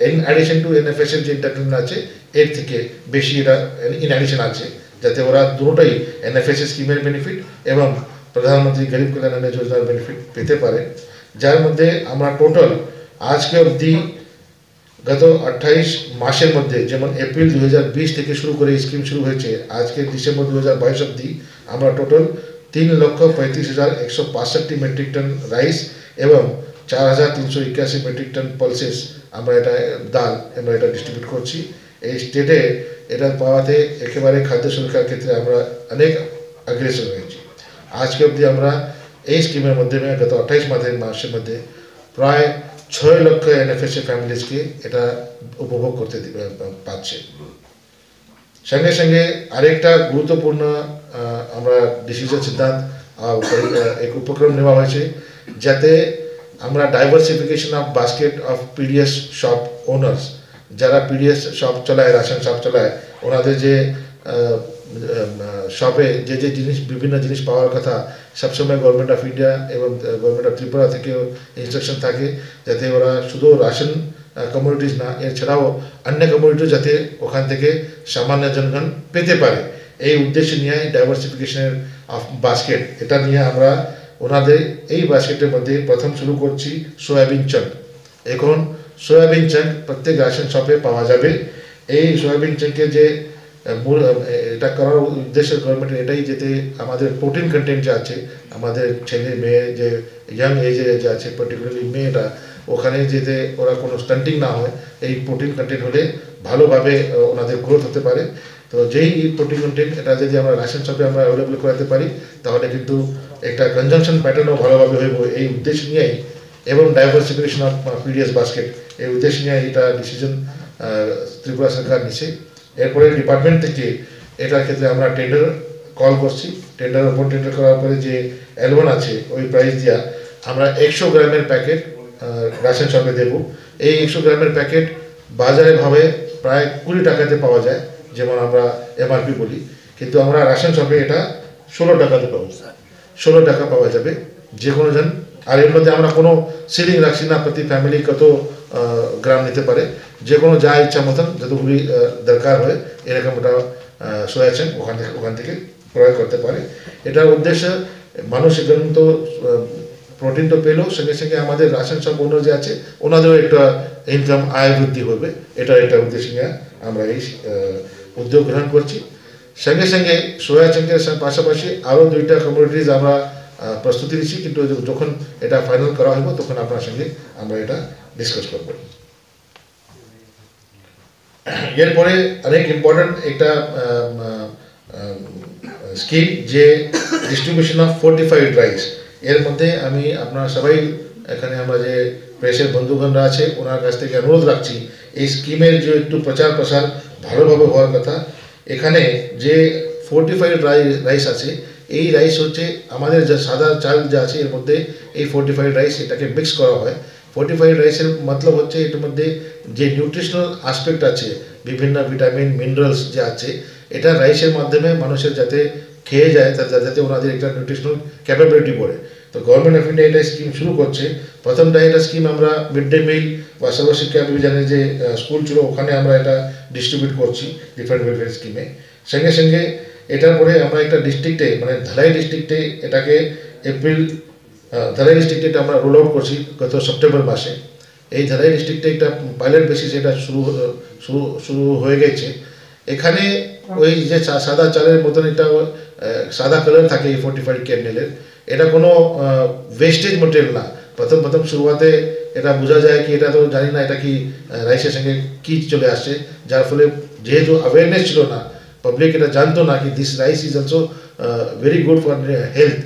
ইন অ্যাডিশন টু এনএফএসএ যে এন্টাইটেলমেন্ট আছে, এর থেকে বেশি এটা ইন অ্যাডিশন আছে, যাতে ওরা দুটোই এনএফএসএ স্কিমের বেনিফিট এবং প্রধানমন্ত্রী গরিব কল্যাণ অন্ন যোজনার বেনিফিট পেতে পারে। যার মধ্যে আমরা টোটাল আজকে অবধি গত আঠাইশ মাসের মধ্যে, যেমন এপ্রিল দুই হাজার বিশ থেকে শুরু করে এই স্কিম শুরু হয়েছে, আজকে ডিসেম্বর দুই হাজার বাইশ অবধি আমরা টোটাল তিন লক্ষ পঁয়ত্রিশ হাজার একশো বাষট্টি মেট্রিক টন রাইস এবং চার হাজার তিনশো একাশি মেট্রিক টন পালসেস আমরা এটা ডাল আমরা এটা ডিস্ট্রিবিউট করছি। এই স্টেটে এটা পাওয়াতে একেবারে খাদ্য সুরক্ষার ক্ষেত্রে আমরা অনেক অগ্রসর হয়েছি। আজকে অবধি আমরা এই স্কিমের মাধ্যমে গত আঠাইশ মাসের মাসের মধ্যে প্রায় ছয় লক্ষ এনএফএসএ ফ্যামিলিজকে এটা উপভোগ করতে দি- পাচ্ছে। সঙ্গে সঙ্গে আরেকটা গুরুত্বপূর্ণ আহ, আমরা ডিসিশন সিদ্ধান্ত আহ, পরি- আহ, এক উপক্রম নেওয়া হয়েছে, যাতে আমরা diversification of basket of PDS shop owners, যারা পিডিএস শপ চালায়, রেশন শপ চালায়, ওনাদের যে আহ, আহ, শপে যে যে জিনিস, বিভিন্ন জিনিস পাওয়ার কথা, সবসময় গভর্নমেন্ট অফ ইন্ডিয়া এবং গভর্নমেন্ট অফ ত্রিপুরা থেকেও ইনস্ট্রাকশন থাকে, যাতে ওরা শুধু রেশন কমোডিটিস না, এছাড়াও অন্য কমোডিটিও যাতে ওখান থেকে সামান্য জনগণ পেতে পারে, এই উদ্দেশ্যে নিয়ে ডাইভার্সিফিকেশনের বাস্কেট, এটা নিয়ে আমরা ওনাদের এই বাস্কেটের মধ্যে প্রথম শুরু করছি সয়াবিন চাংক। এখন সয়াবিন চাংক প্রত্যেক রেশন শপে পাওয়া যাবে। এই সয়াবিন চাংকে যে আহ, মূল আহ, এটা করার উদ্দেশ্য গভর্নমেন্টের এটাই, যাতে আমাদের প্রোটিন কন্টেন্ট যে আছে, আমাদের ছেলে মেয়ে যে ইয়াং এজে যে আছে, পার্টিকুলারলি মেয়েটা, ওখানে যাতে ওরা কোনো স্টান্টিং না হয়, এই প্রোটিন কন্টেন্ট হলে ভালোভাবে আহ, ওনাদের গ্রোথ হতে পারে। তো যেই প্রোটিন কন্টেন্ট এটা যদি আমরা রেশন শপে আমরা অ্যাভেলেবল করাতে পারি, তাহলে কিন্তু একটা কনজাম্পশন প্যাটার্নও ভালোভাবে হইব। এই উদ্দেশ্য নিয়েই এবং ডাইভার্সিফিকেশন অফ পিডিএস বাস্কেট, এই উদ্দেশ্য নিয়ে এটা ডিসিশন ত্রিপুরা সরকার নিছে। এরপরে ডিপার্টমেন্ট থেকে এটার ক্ষেত্রে আমরা টেন্ডার কল করছি। টেন্ডার ওপর টেন্ডার করার পরে যে অ্যালবান আছে, ওই প্রাইস দিয়া আমরা একশো গ্রামের প্যাকেট রেশন শপে দেব। এই একশো গ্রামের প্যাকেট বাজারে ভাবে প্রায় কুড়ি টাকাতে পাওয়া যায়, যেমন আমরা এমআরপি বলি, কিন্তু আমরা রেশন শপে এটা ষোলো টাকাতে পাবো। ষোলো টাকা পাওয়া যাবে যে কোনো জন। আর এর মধ্যে আমরা কোনো সিলিং রাখছি না, প্রতি ফ্যামিলি কত আহ, গ্রাম নিতে পারে, যে কোনো যা ইচ্ছা মতন যতগুলি আহ, দরকার হয়, এরকম ওটা আহ, সয়া চাংক ওখান থেকে ওখান থেকে ক্রয় করতে পারে। এটার উদ্দেশ্য মানুষ এখানে তো আহ, প্রোটিন তো পেলো, সঙ্গে সঙ্গে আমাদের রেশন শপ ওনার যে আছে, ওনাদেরও একটা ইনকাম, আয় বৃদ্ধি হবে। এটা একটা উদ্দেশ্য নিয়ে আমরা এই আহ, উদ্যোগ গ্রহণ করছি। সঙ্গে সঙ্গে সয়া চাংকের সা- পাশাপাশি আরও দুইটা কমোডিটিজ আমরা আহ, প্রস্তুতি নিচ্ছি, কিন্তু যখন এটা ফাইনাল করা হবে, তখন আপনার সঙ্গে আমরা এটা ডিসকাস করব। এরপরে অনেক ইম্পর্টেন্ট একটা স্কিম, যে ডিস্ট্রিবিউশন অফ ফোর্টিফাইড রাইস। এর মধ্যে আমি আপনারা সবাই, এখানে আমরা যে প্রেসের বন্ধুগণরা আছে, ওনার কাছ থেকে অনুরোধ রাখছি, এই স্কিমের যে একটু প্রচার প্রসার ভালোভাবে হওয়ার কথা। এখানে যে ফোর্টিফাইড রাইস আছে, এই রাইস হচ্ছে আমাদের যে সাদা চাল যে আছে, এর মধ্যে এই ফোর্টিফাইড রাইস এটাকে মিক্স করা হয়। ফোর্টিফাইড রাইসের মতলব হচ্ছে এটার মধ্যে যে নিউট্রিশনাল আসপেক্ট আছে, বিভিন্ন ভিটামিন মিনারেলস যে আছে, এটা রাইসের মাধ্যমে মানুষের যাতে খেয়ে যায়, তা- যাতে ওনাদের একটা নিউট্রিশনাল ক্যাপাবিলিটি পড়ে। তো গভর্নমেন্ট অফ ইন্ডিয়া এটা স্কিম শুরু করছে। প্রথমটা এটা স্কিম আমরা মিড ডে মিল বা সর্বশিক্ষা অভিযানে যে স্কুল ছিল, ওখানে আমরা এটা ডিস্ট্রিবিউট করছি ডিফারেন্ট ওয়েলফেয়ার স্কিমে। সঙ্গে সঙ্গে এটার পরে আমরা একটা ডিস্ট্রিক্টে, মানে ধলাই ডিস্ট্রিক্টে এটাকে এপ্রিল, আহ, ধলাই ডিস্ট্রিক্টে এটা আমরা রোল আউট করছি গত সেপ্টেম্বর মাসে। এই ধলাই ডিস্ট্রিক্টে একটা পাইলট বেসিস এটা শুরু হ- শুরু শুরু হয়ে গেছে। এখানে ওই যে সা- সাদা চালের মতন এটা, আহ, সাদা কালার থাকে এই ফোর্টিফাইড কেন্ডেলের, এটা কোনো ওয়েস্টেজ মেটেরিয়াল না। প্রথম প্রথম শুরুয়াতে এটা বোঝা যায় কি, এটা তো জানি না এটা কি, আহ, রাইসের সঙ্গে কি চলে আসছে, যার ফলে যেহেতু অ্যাওয়ারনেস ছিল না, পাবলিক এটা জানতো না কি this rice is also very good for health।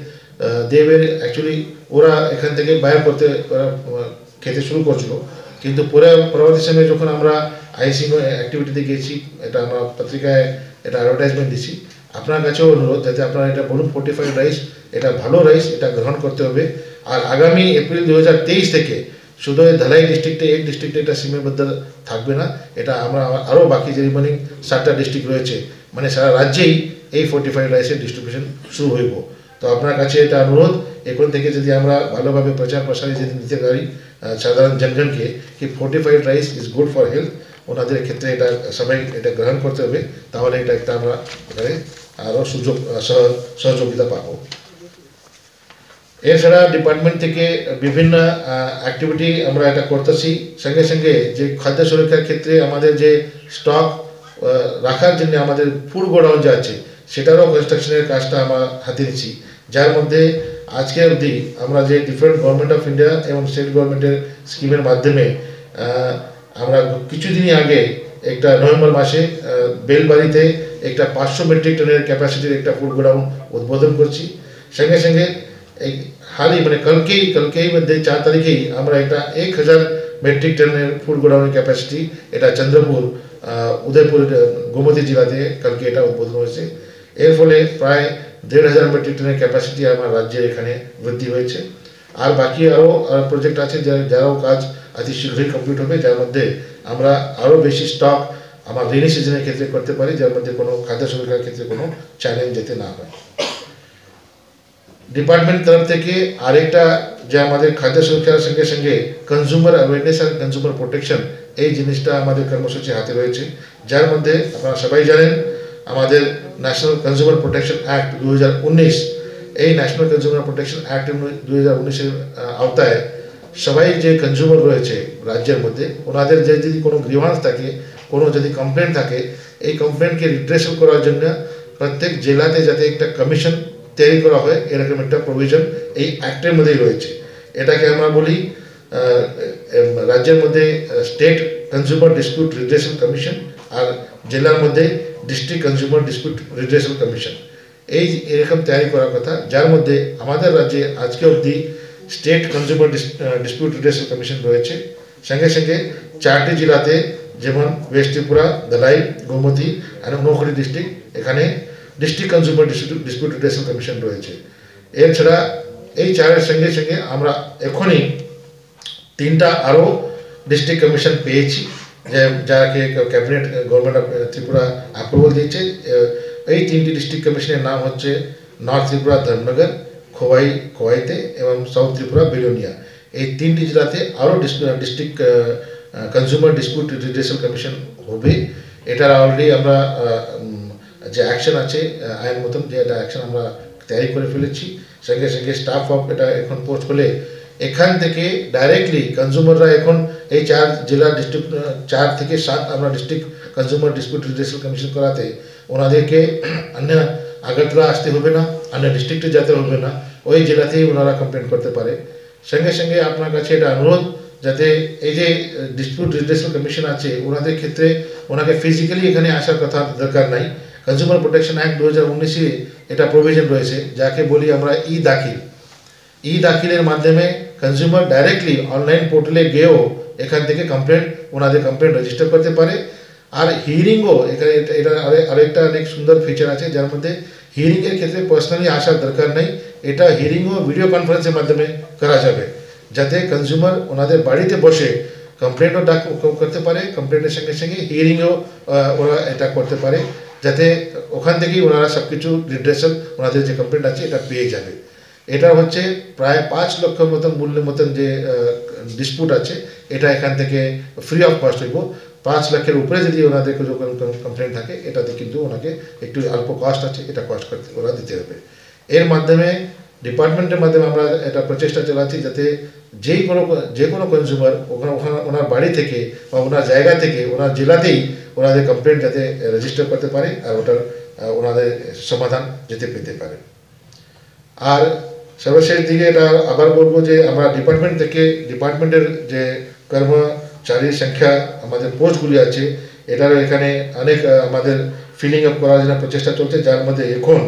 They were actually, ওরা এখান থেকে বায়ার করতে, ওরা আহ, খেতে শুরু করছিল। কিন্তু পরে পরবর্তী সময়ে যখন আমরা আইসি অ্যাক্টিভিটিতে গেছি, এটা আমরা পত্রিকায় এটা অ্যাডভার্টাইজমেন্ট দিছি, আপনার কাছেও অনুরোধ যাতে আপনারা এটা বলুন, ফোর্টিফাইড রাইস এটা ভালো রাইস, এটা গ্রহণ করতে হবে। আর আগামী এপ্রিল দুই হাজার তেইশ থেকে শুধু এই ধলাই ডিস্ট্রিক্টে, এক ডিস্ট্রিক্টে এটা সীমাবদ্ধ থাকবে না, এটা আমরা আরও বাকি যে রিমেনিং সাতটা ডিস্ট্রিক্ট রয়েছে, মানে সারা রাজ্যেই এই ফোর্টিফাইড রাইসের ডিস্ট্রিবিউশন শুরু হইব। তো আপনার কাছে এটা অনুরোধ, এখন থেকে যদি আমরা ভালোভাবে প্রচার প্রসারে যদি দিতে পারি, আহ, সাধারণ জনগণকে, কি fortified rice is good for health, ওনাদের ক্ষেত্রে এটা সবাই এটা গ্রহণ করতে হবে, তাহলে এটা একটা আমরা এখানে আরও সুযোগ, আহ, সহ- সহযোগিতা পাবো। এছাড়া ডিপার্টমেন্ট থেকে বিভিন্ন অ্যাক্টিভিটি আমরা এটা করতেছি। সঙ্গে সঙ্গে যে খাদ্য সুরক্ষার ক্ষেত্রে আমাদের যে স্টক রাখার জন্য আমাদের ফুড গোডাউন যে আছে, সেটারও কনস্ট্রাকশনের কাজটা আমরা হাতে নিচ্ছি, যার মধ্যে আজকে অবধি আমরা যে ডিফারেন্ট গভর্নমেন্ট অফ ইন্ডিয়া এবং স্টেট গভর্নমেন্টের স্কিমের মাধ্যমে, আহ, আমরা কিছুদিনই আগে একটা নভেম্বর মাসে, আহ, বেলবাড়িতে একটা পাঁচশো মেট্রিক টনের ক্যাপাসিটির একটা ফুড গোডাউন উদ্বোধন করছি। সঙ্গে সঙ্গে এই হালই, মানে কালকেই, কালকেই মধ্যে চার তারিখেই আমরা একটা এক হাজার মেট্রিক টনের ফুড গোডাউনের ক্যাপাসিটি, এটা চন্দ্রপুর, আহ, উদয়পুর, আহ, গোমতী জেলাতে কালকে এটা উদ্বোধন হয়েছে। এর ফলে প্রায় দেড় হাজার মেট্রিক টনের ক্যাপাসিটি আমার রাজ্যের এখানে বৃদ্ধি হয়েছে। আর বাকি আরও প্রজেক্ট আছে, যা- যারাও কাজ অতি শীঘ্রই কমপ্লিট হবে, যার মধ্যে আমরা আরও বেশি স্টক আমার রেনি সিজনের ক্ষেত্রে করতে পারি, যার মধ্যে কোনো খাদ্য সুরক্ষার ক্ষেত্রে কোনো চ্যালেঞ্জ যাতে না হয়। ডিপার্টমেন্ট তরফ থেকে আরেকটা, যে আমাদের খাদ্য সুরক্ষার সঙ্গে সঙ্গে কনজিউমার অ্যাওয়ারনেস আর কনজিউমার প্রোটেকশন, এই জিনিসটা আমাদের কর্মসূচি হাতে রয়েছে, যার মধ্যে আপনারা সবাই জানেন আমাদের ন্যাশনাল কনজিউমার প্রোটেকশন অ্যাক্ট দুই হাজার উনিশ, এই ন্যাশনাল কনজিউমার প্রোটেকশন অ্যাক্ট দুই হাজার উনিশের আওতায় সবাই যে কনজিউমার রয়েছে রাজ্যের মধ্যে, ওনাদের যে যদি কোনো গ্রিভান্স থাকে, কোনো যদি কমপ্লেন থাকে, এই কমপ্লেনকে রিড্রেসেল করার জন্য প্রত্যেক জেলাতে যাতে একটা কমিশন তৈরি করা হয়, এরকম একটা প্রভিশন এই অ্যাক্টের মধ্যেই রয়েছে। এটাকে আমরা বলি, আহ, এম, রাজ্যের মধ্যে স্টেট কনজিউমার ডিসপিউট রিড্রেসেল কমিশন আর জেলার মধ্যে ডিস্ট্রিক্ট কনজিউমার ডিসপিউট রিড্রেসেল কমিশন। এই এরকম তৈরি করার কথা, যার মধ্যে আমাদের রাজ্যে আজকে অবধি স্টেট কনজিউমার ডিসপিউট রিড্রেসেল কমিশন রয়েছে। সঙ্গে সঙ্গে চারটি জেলাতে, যেমন ওয়েস্ট ত্রিপুরা, ধলাই, গোমতী আর ঊনকোটি ডিস্ট্রিক্ট, এখানে ডিস্ট্রিক্ট কনজিউমার ডিসপিউট রিড্রেসেল কমিশন রয়েছে। এছাড়া এই চারের সঙ্গে সঙ্গে আমরা এখনই তিনটা আরও ডিস্ট্রিক্ট কমিশন পেয়েছি, যে যাকে ক্যাবিনেট, গভর্নমেন্ট অফ ত্রিপুরা অ্যাপ্রুভাল দিয়েছে। এই তিনটি ডিস্ট্রিক্ট কমিশনের নাম হচ্ছে নর্থ ত্রিপুরা ধর্মনগর, খোয়াই, খোয়াইতে এবং সাউথ ত্রিপুরা বিলোনিয়া। এই তিনটি জেলাতে আরও ডিস্ট্রিক্ট কনজিউমার ডিসপিউট রিড্রেসেল কমিশন হবে। এটার অলরেডি আমরা, আহ, উম, যে অ্যাকশন আছে, আহ, আইন মতন যে এটা অ্যাকশন আমরা তৈরি করে ফেলেছি। সঙ্গে সঙ্গে স্টাফ অফ এটা এখন পোস্ট হলে এখান থেকে ডাইরেক্টলি কনজিউমাররা এখন এই চার জেলা ডিস্ট্রিক্ট, আহ, চার থেকে সাত আমরা ডিস্ট্রিক্ট কনজিউমার ডিসপিউট রিড্রেসেল কমিশন করাতে ওনাদেরকে অন্য আগরতলা আসতে হবে না, অন্য ডিস্ট্রিক্টে যেতে হবে না, ওই জেলাতেই ওনারা কমপ্লেন করতে পারে। সঙ্গে সঙ্গে আপনার কাছে এটা অনুরোধ, যাতে এই যে ডিসপিউট রিড্রেসাল কমিশন আছে, ওনাদের ক্ষেত্রে ওনাকে ফিজিক্যালি এখানে আসার কথা দরকার নাই। কনজিউমার প্রোটেকশন অ্যাক্ট দু হাজার উনিশে এটা প্রভিশন রয়েছে, যাকে বলি আমরা ই দাখিল। ই দাখিলের মাধ্যমে কনজিউমার ডাইরেক্টলি অনলাইন পোর্টালে গিয়েও এখান থেকে কমপ্লেন, ওনাদের কমপ্লেন রেজিস্টার করতে পারে। আর হিয়ারিংও এখানে এটা, এটা আরে-, আরেকটা অনেক সুন্দর ফিচার আছে, যার মধ্যে হিয়ারিং এর ক্ষেত্রে পার্সোনালি আসার দরকার নেই, এটা হিয়ারিংও ভিডিও কনফারেন্সের মাধ্যমে করা যাবে, যাতে কনজিউমার ওনাদের বাড়িতে বসে কমপ্লেনও ডাক ক-, করতে পারে, কমপ্লেনের সঙ্গে সঙ্গে হিয়ারিংও, আহ, ওরা এটা করতে পারে, যাতে ওখান থেকেই ওনারা সব কিছু রিড্রেসাল, ওনাদের যে কমপ্লেন আছে, এটা পেয়ে যাবে। এটা হচ্ছে প্রায় পাঁচ লক্ষ মতন মূল্য মতন যে, আহ, ডিসপিউট আছে, এটা এখান থেকে ফ্রি অফ কস্ট হইব। পাঁচ লাখের উপরে যদি ওনাদের কোনো, কোনো, কোনো কমপ্লেন থাকে, এটাতে কিন্তু ওনাকে একটু অল্প কস্ট আছে, এটা কস্ট করতে, ওরা দিতে হবে। এর মাধ্যমে, ডিপার্টমেন্টের মাধ্যমে আমরা এটা প্রচেষ্টা চালাচ্ছি, যাতে যেই কোনো, যে কোনো কনজিউমার ওখানে, ওখানে ওনার বাড়ি থেকে বা ওনার জায়গা থেকে, ওনার জেলাতেই ওনাদের কমপ্লেন যাতে রেজিস্টার করতে পারে আর ওটার, আহ, ওনাদের সমাধান যাতে পেতে পারে। আর সর্বশেষ দিকে এটা আবার বলবো যে আমরা ডিপার্টমেন্ট থেকে, ডিপার্টমেন্টের যে কর্মচারীর সংখ্যা, আমাদের পোস্টগুলি আছে, এটারও এখানে অনেক, আহ, আমাদের ফিলিং আপ করার জন্য প্রচেষ্টা চলছে, যার মধ্যে এখন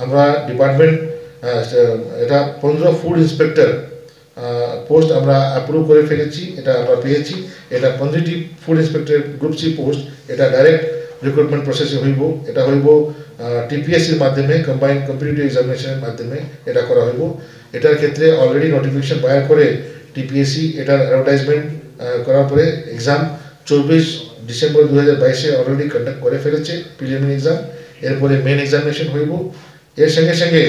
আমরা ডিপার্টমেন্ট, আহ, এটা পনেরো ফুড ইন্সপেক্টর, আহ, পোস্ট আমরা অ্যাপ্রুভ করে ফেলেছি, এটা আমরা পেয়েছি। এটা positive food inspector group C post, এটা ডাইরেক্ট রিক্রুটমেন্ট প্রসেসে হইব। এটা হইব, আহ, টিপিএসসির মাধ্যমে, কম্বাইন্ড কম্পিটিটিভ এক্সামিনেশনের মাধ্যমে এটা করা হইব। এটার ক্ষেত্রে অলরেডি নোটিফিকেশন বার করে টিপিএসসি এটার অ্যাডভার্টাইজমেন্ট, আহ, করার পরে এক্সাম চব্বিশ ডিসেম্বর দুই হাজার বাইশে অলরেডি কন্ডাক্ট করে ফেলেছে প্রিলিমিনারি এক্সাম। এরপরে মেইন এক্সামিনেশন হইব। এর সঙ্গে সঙ্গে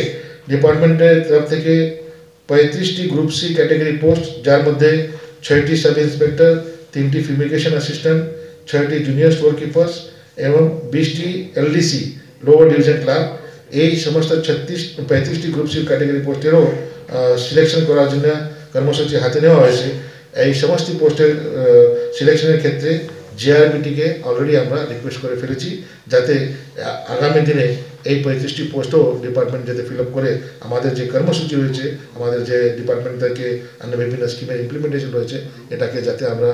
ডিপার্টমেন্টের তরফ থেকে পঁয়ত্রিশটি গ্রুপ সি ক্যাটাগরি পোস্ট, যার মধ্যে ছয়টি সাব ইন্সপেক্টর, তিনটি ফিউমিগেশন অ্যাসিস্ট্যান্ট, ছয়টি জুনিয়র স্টোর কিপার্স এবং বিশটি এলডিসি, লোয়ার ডিভিশন ক্লার্ক। এই সমস্ত ছত্রিশ, পঁয়ত্রিশটি গ্রুপ সি ক্যাটাগরি পোস্টেরও, আহ, সিলেকশন করার জন্য কর্মসূচি হাতে নেওয়া হয়েছে। এই সমস্ত পোস্টের, আহ, সিলেকশনের ক্ষেত্রে জেআরবিটিকে অলরেডি আমরা রিকোয়েস্ট করে ফেলেছি, যাতে আ-, আগামী দিনে এই পঁয়ত্রিশটি পোস্টও ডিপার্টমেন্ট যাতে ফিল আপ করে আমাদের যে কর্মসূচি রয়েছে, আমাদের যে ডিপার্টমেন্ট থেকে অন্য বিভিন্ন স্কিমের ইমপ্লিমেন্টেশন রয়েছে, এটাকে যাতে আমরা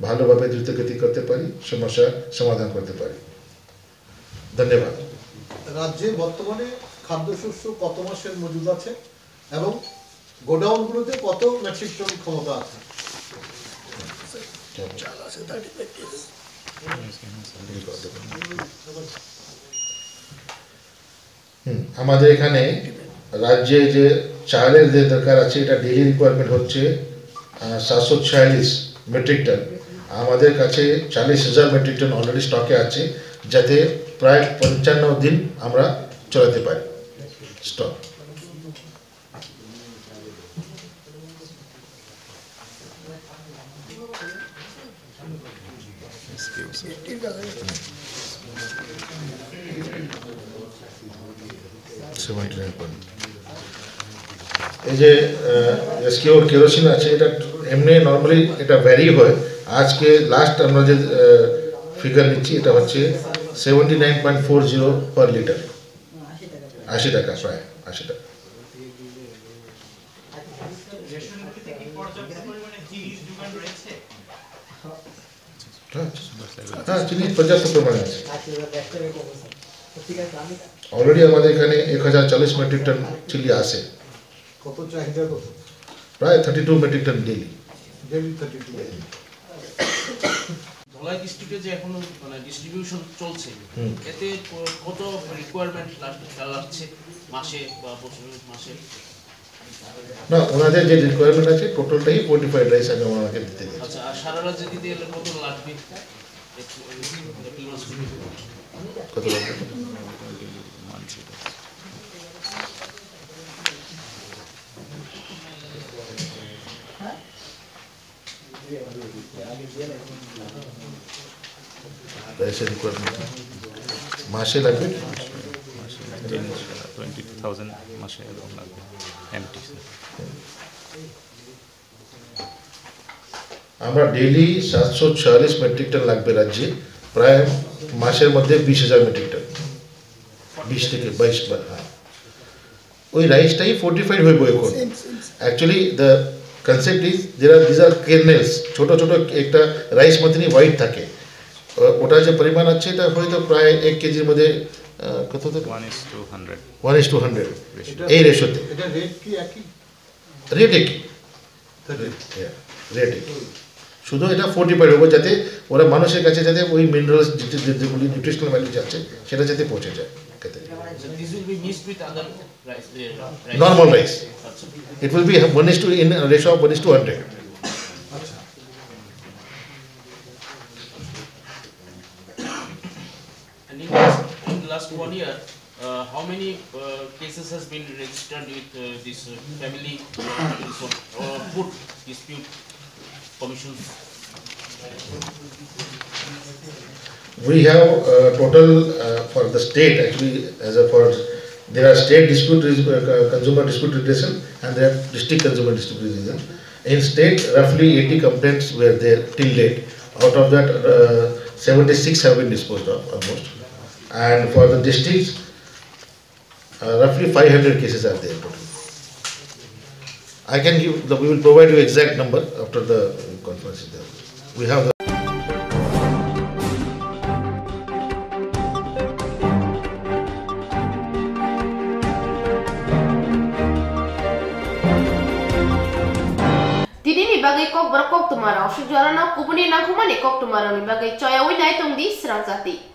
ভালোভাবে দ্রুতগতি করতে পারি, সমস্যার সমাধান করতে পারি। ধন্যবাদ। রাজ্যে বর্তমানে খাদ্যশস্য কত মাসের মজুদ আছে এবং গোডাউনগুলোতে কত মেট্রিক টন ক্ষমতা আছে? হুম, আমাদের এখানে রাজ্যে যে চালের যে দরকার আছে, এটা ডেইলি রিকোয়ারমেন্ট হচ্ছে, আহ, সাতশো ছিয়াল্লিশ মেট্রিক টন। আমাদের কাছে চল্লিশ হাজার মেট্রিক টন অলরেডি স্টকে আছে, যাতে প্রায় পঞ্চান্ন দিন আমরা চালাতে পারি স্টক। Seventy nine point. এই যে, আহ, এসকিউর কেরোসিন আছে, এটা এমনি নরমালি এটা ভ্যারি হয়। আজকে লাস্ট আমরা যে, আহ, ফিগার নিচ্ছি, এটা হচ্ছে seventy nine point four zero per litre. আশি টাকা, প্রায় আশি টাকা। রেশনগুলিতে কি পর্যাপ্ত পরিমাণে চিনির যোগান রয়েছে? হ্যাঁ, হ্যাঁ, চিনি পর্যাপ্ত পরিমাণে আছে। অলরেডি আমাদের এখানে এক হাজার চল্লিশ মেট্রিক টন চিনি আছে। কত চাহিদা কত? প্রায় thirty two metric ton daily. Daily thirty two. Dhalai ডিস্ট্রিক্টে যে এখনো মানে ডিস্ট্রিবিউশন চলছে, হুম। এতে ক-, কত রিকোয়ারমেন্ট লাগ-, লাগছে মাসে বা বছরে মাসে? না, ওনাদের যে রিকোয়ারমেন্ট আছে, টোটালটাই ফোর্টিফাইড রাইস আমি ওনাকে দিতে দিচ্ছি। আচ্ছা, আর সারা রাজ্যে দিতে গেলে কত লাগবে? এক, এক মাস। কত লাগবে? রাইসের রিকোয়ারমেন্ট মাসে লাগবে? টোয়েন্টি টু থাউজেন্ড মাসে এরকম লাগবে, এমটি। আমরা ডেইলি সাতশো ছয়াল্লিশ মেট্রিক টন লাগবে রাজ্যে, প্রায় মাসের মধ্যে বিশ হাজার মেট্রিক টন, বিশ থেকে বাইশ বার, হ্যাঁ। ওই রাইসটাই ফোর্টিফাইড হইব এখন। Same, same, same. Actually, the Concept is, there are, these are kernels, ছোট ছোট একটা রাইস মতনই হোয়াইট থাকে। আহ, ওটা যে পরিমাণ আছে, এটা হয়তো প্রায় এক কেজির মধ্যে, আহ, কত হতে পারে? One is to hundred. One is to hundred, এই রেশিওতে। এটা রেট কি একই? রেট একই। রেট একই। শুধু এটা ফোর্টিফাইড হবে, যাতে ওরা মানুষের কাছে যাতে ওই মিনারেলস, যেগুলি নিউট্রিশনাল ভ্যালু আছে, সেটা যাতে পৌঁছে যায় খেতে। So this will be mixed with other rice. Uh, rice. Normal rice. It will be one is to, in ratio of one is to hundred. And in last, in last one year, uh, how many uh, cases has been registered with uh, this uh, family uh, this one, uh, food dispute commission? We have uh, total uh, for the state, actually, as a for, there are state dispute res- uh, consumer dispute redressal and there are district consumer dispute redressal. In state, roughly eighty complaints were there till date. Out of that, uh, seventy-six have been disposed of almost. And for the districts, uh, roughly five hundred cases are there total. I can give, the, we will provide you exact number after the conference is there. We have the Tini ni bagwi kokborok koktwma rok sujorano kubuni nangkukmani koktwma rokni bagwi choyawi nai tongdi srang jati.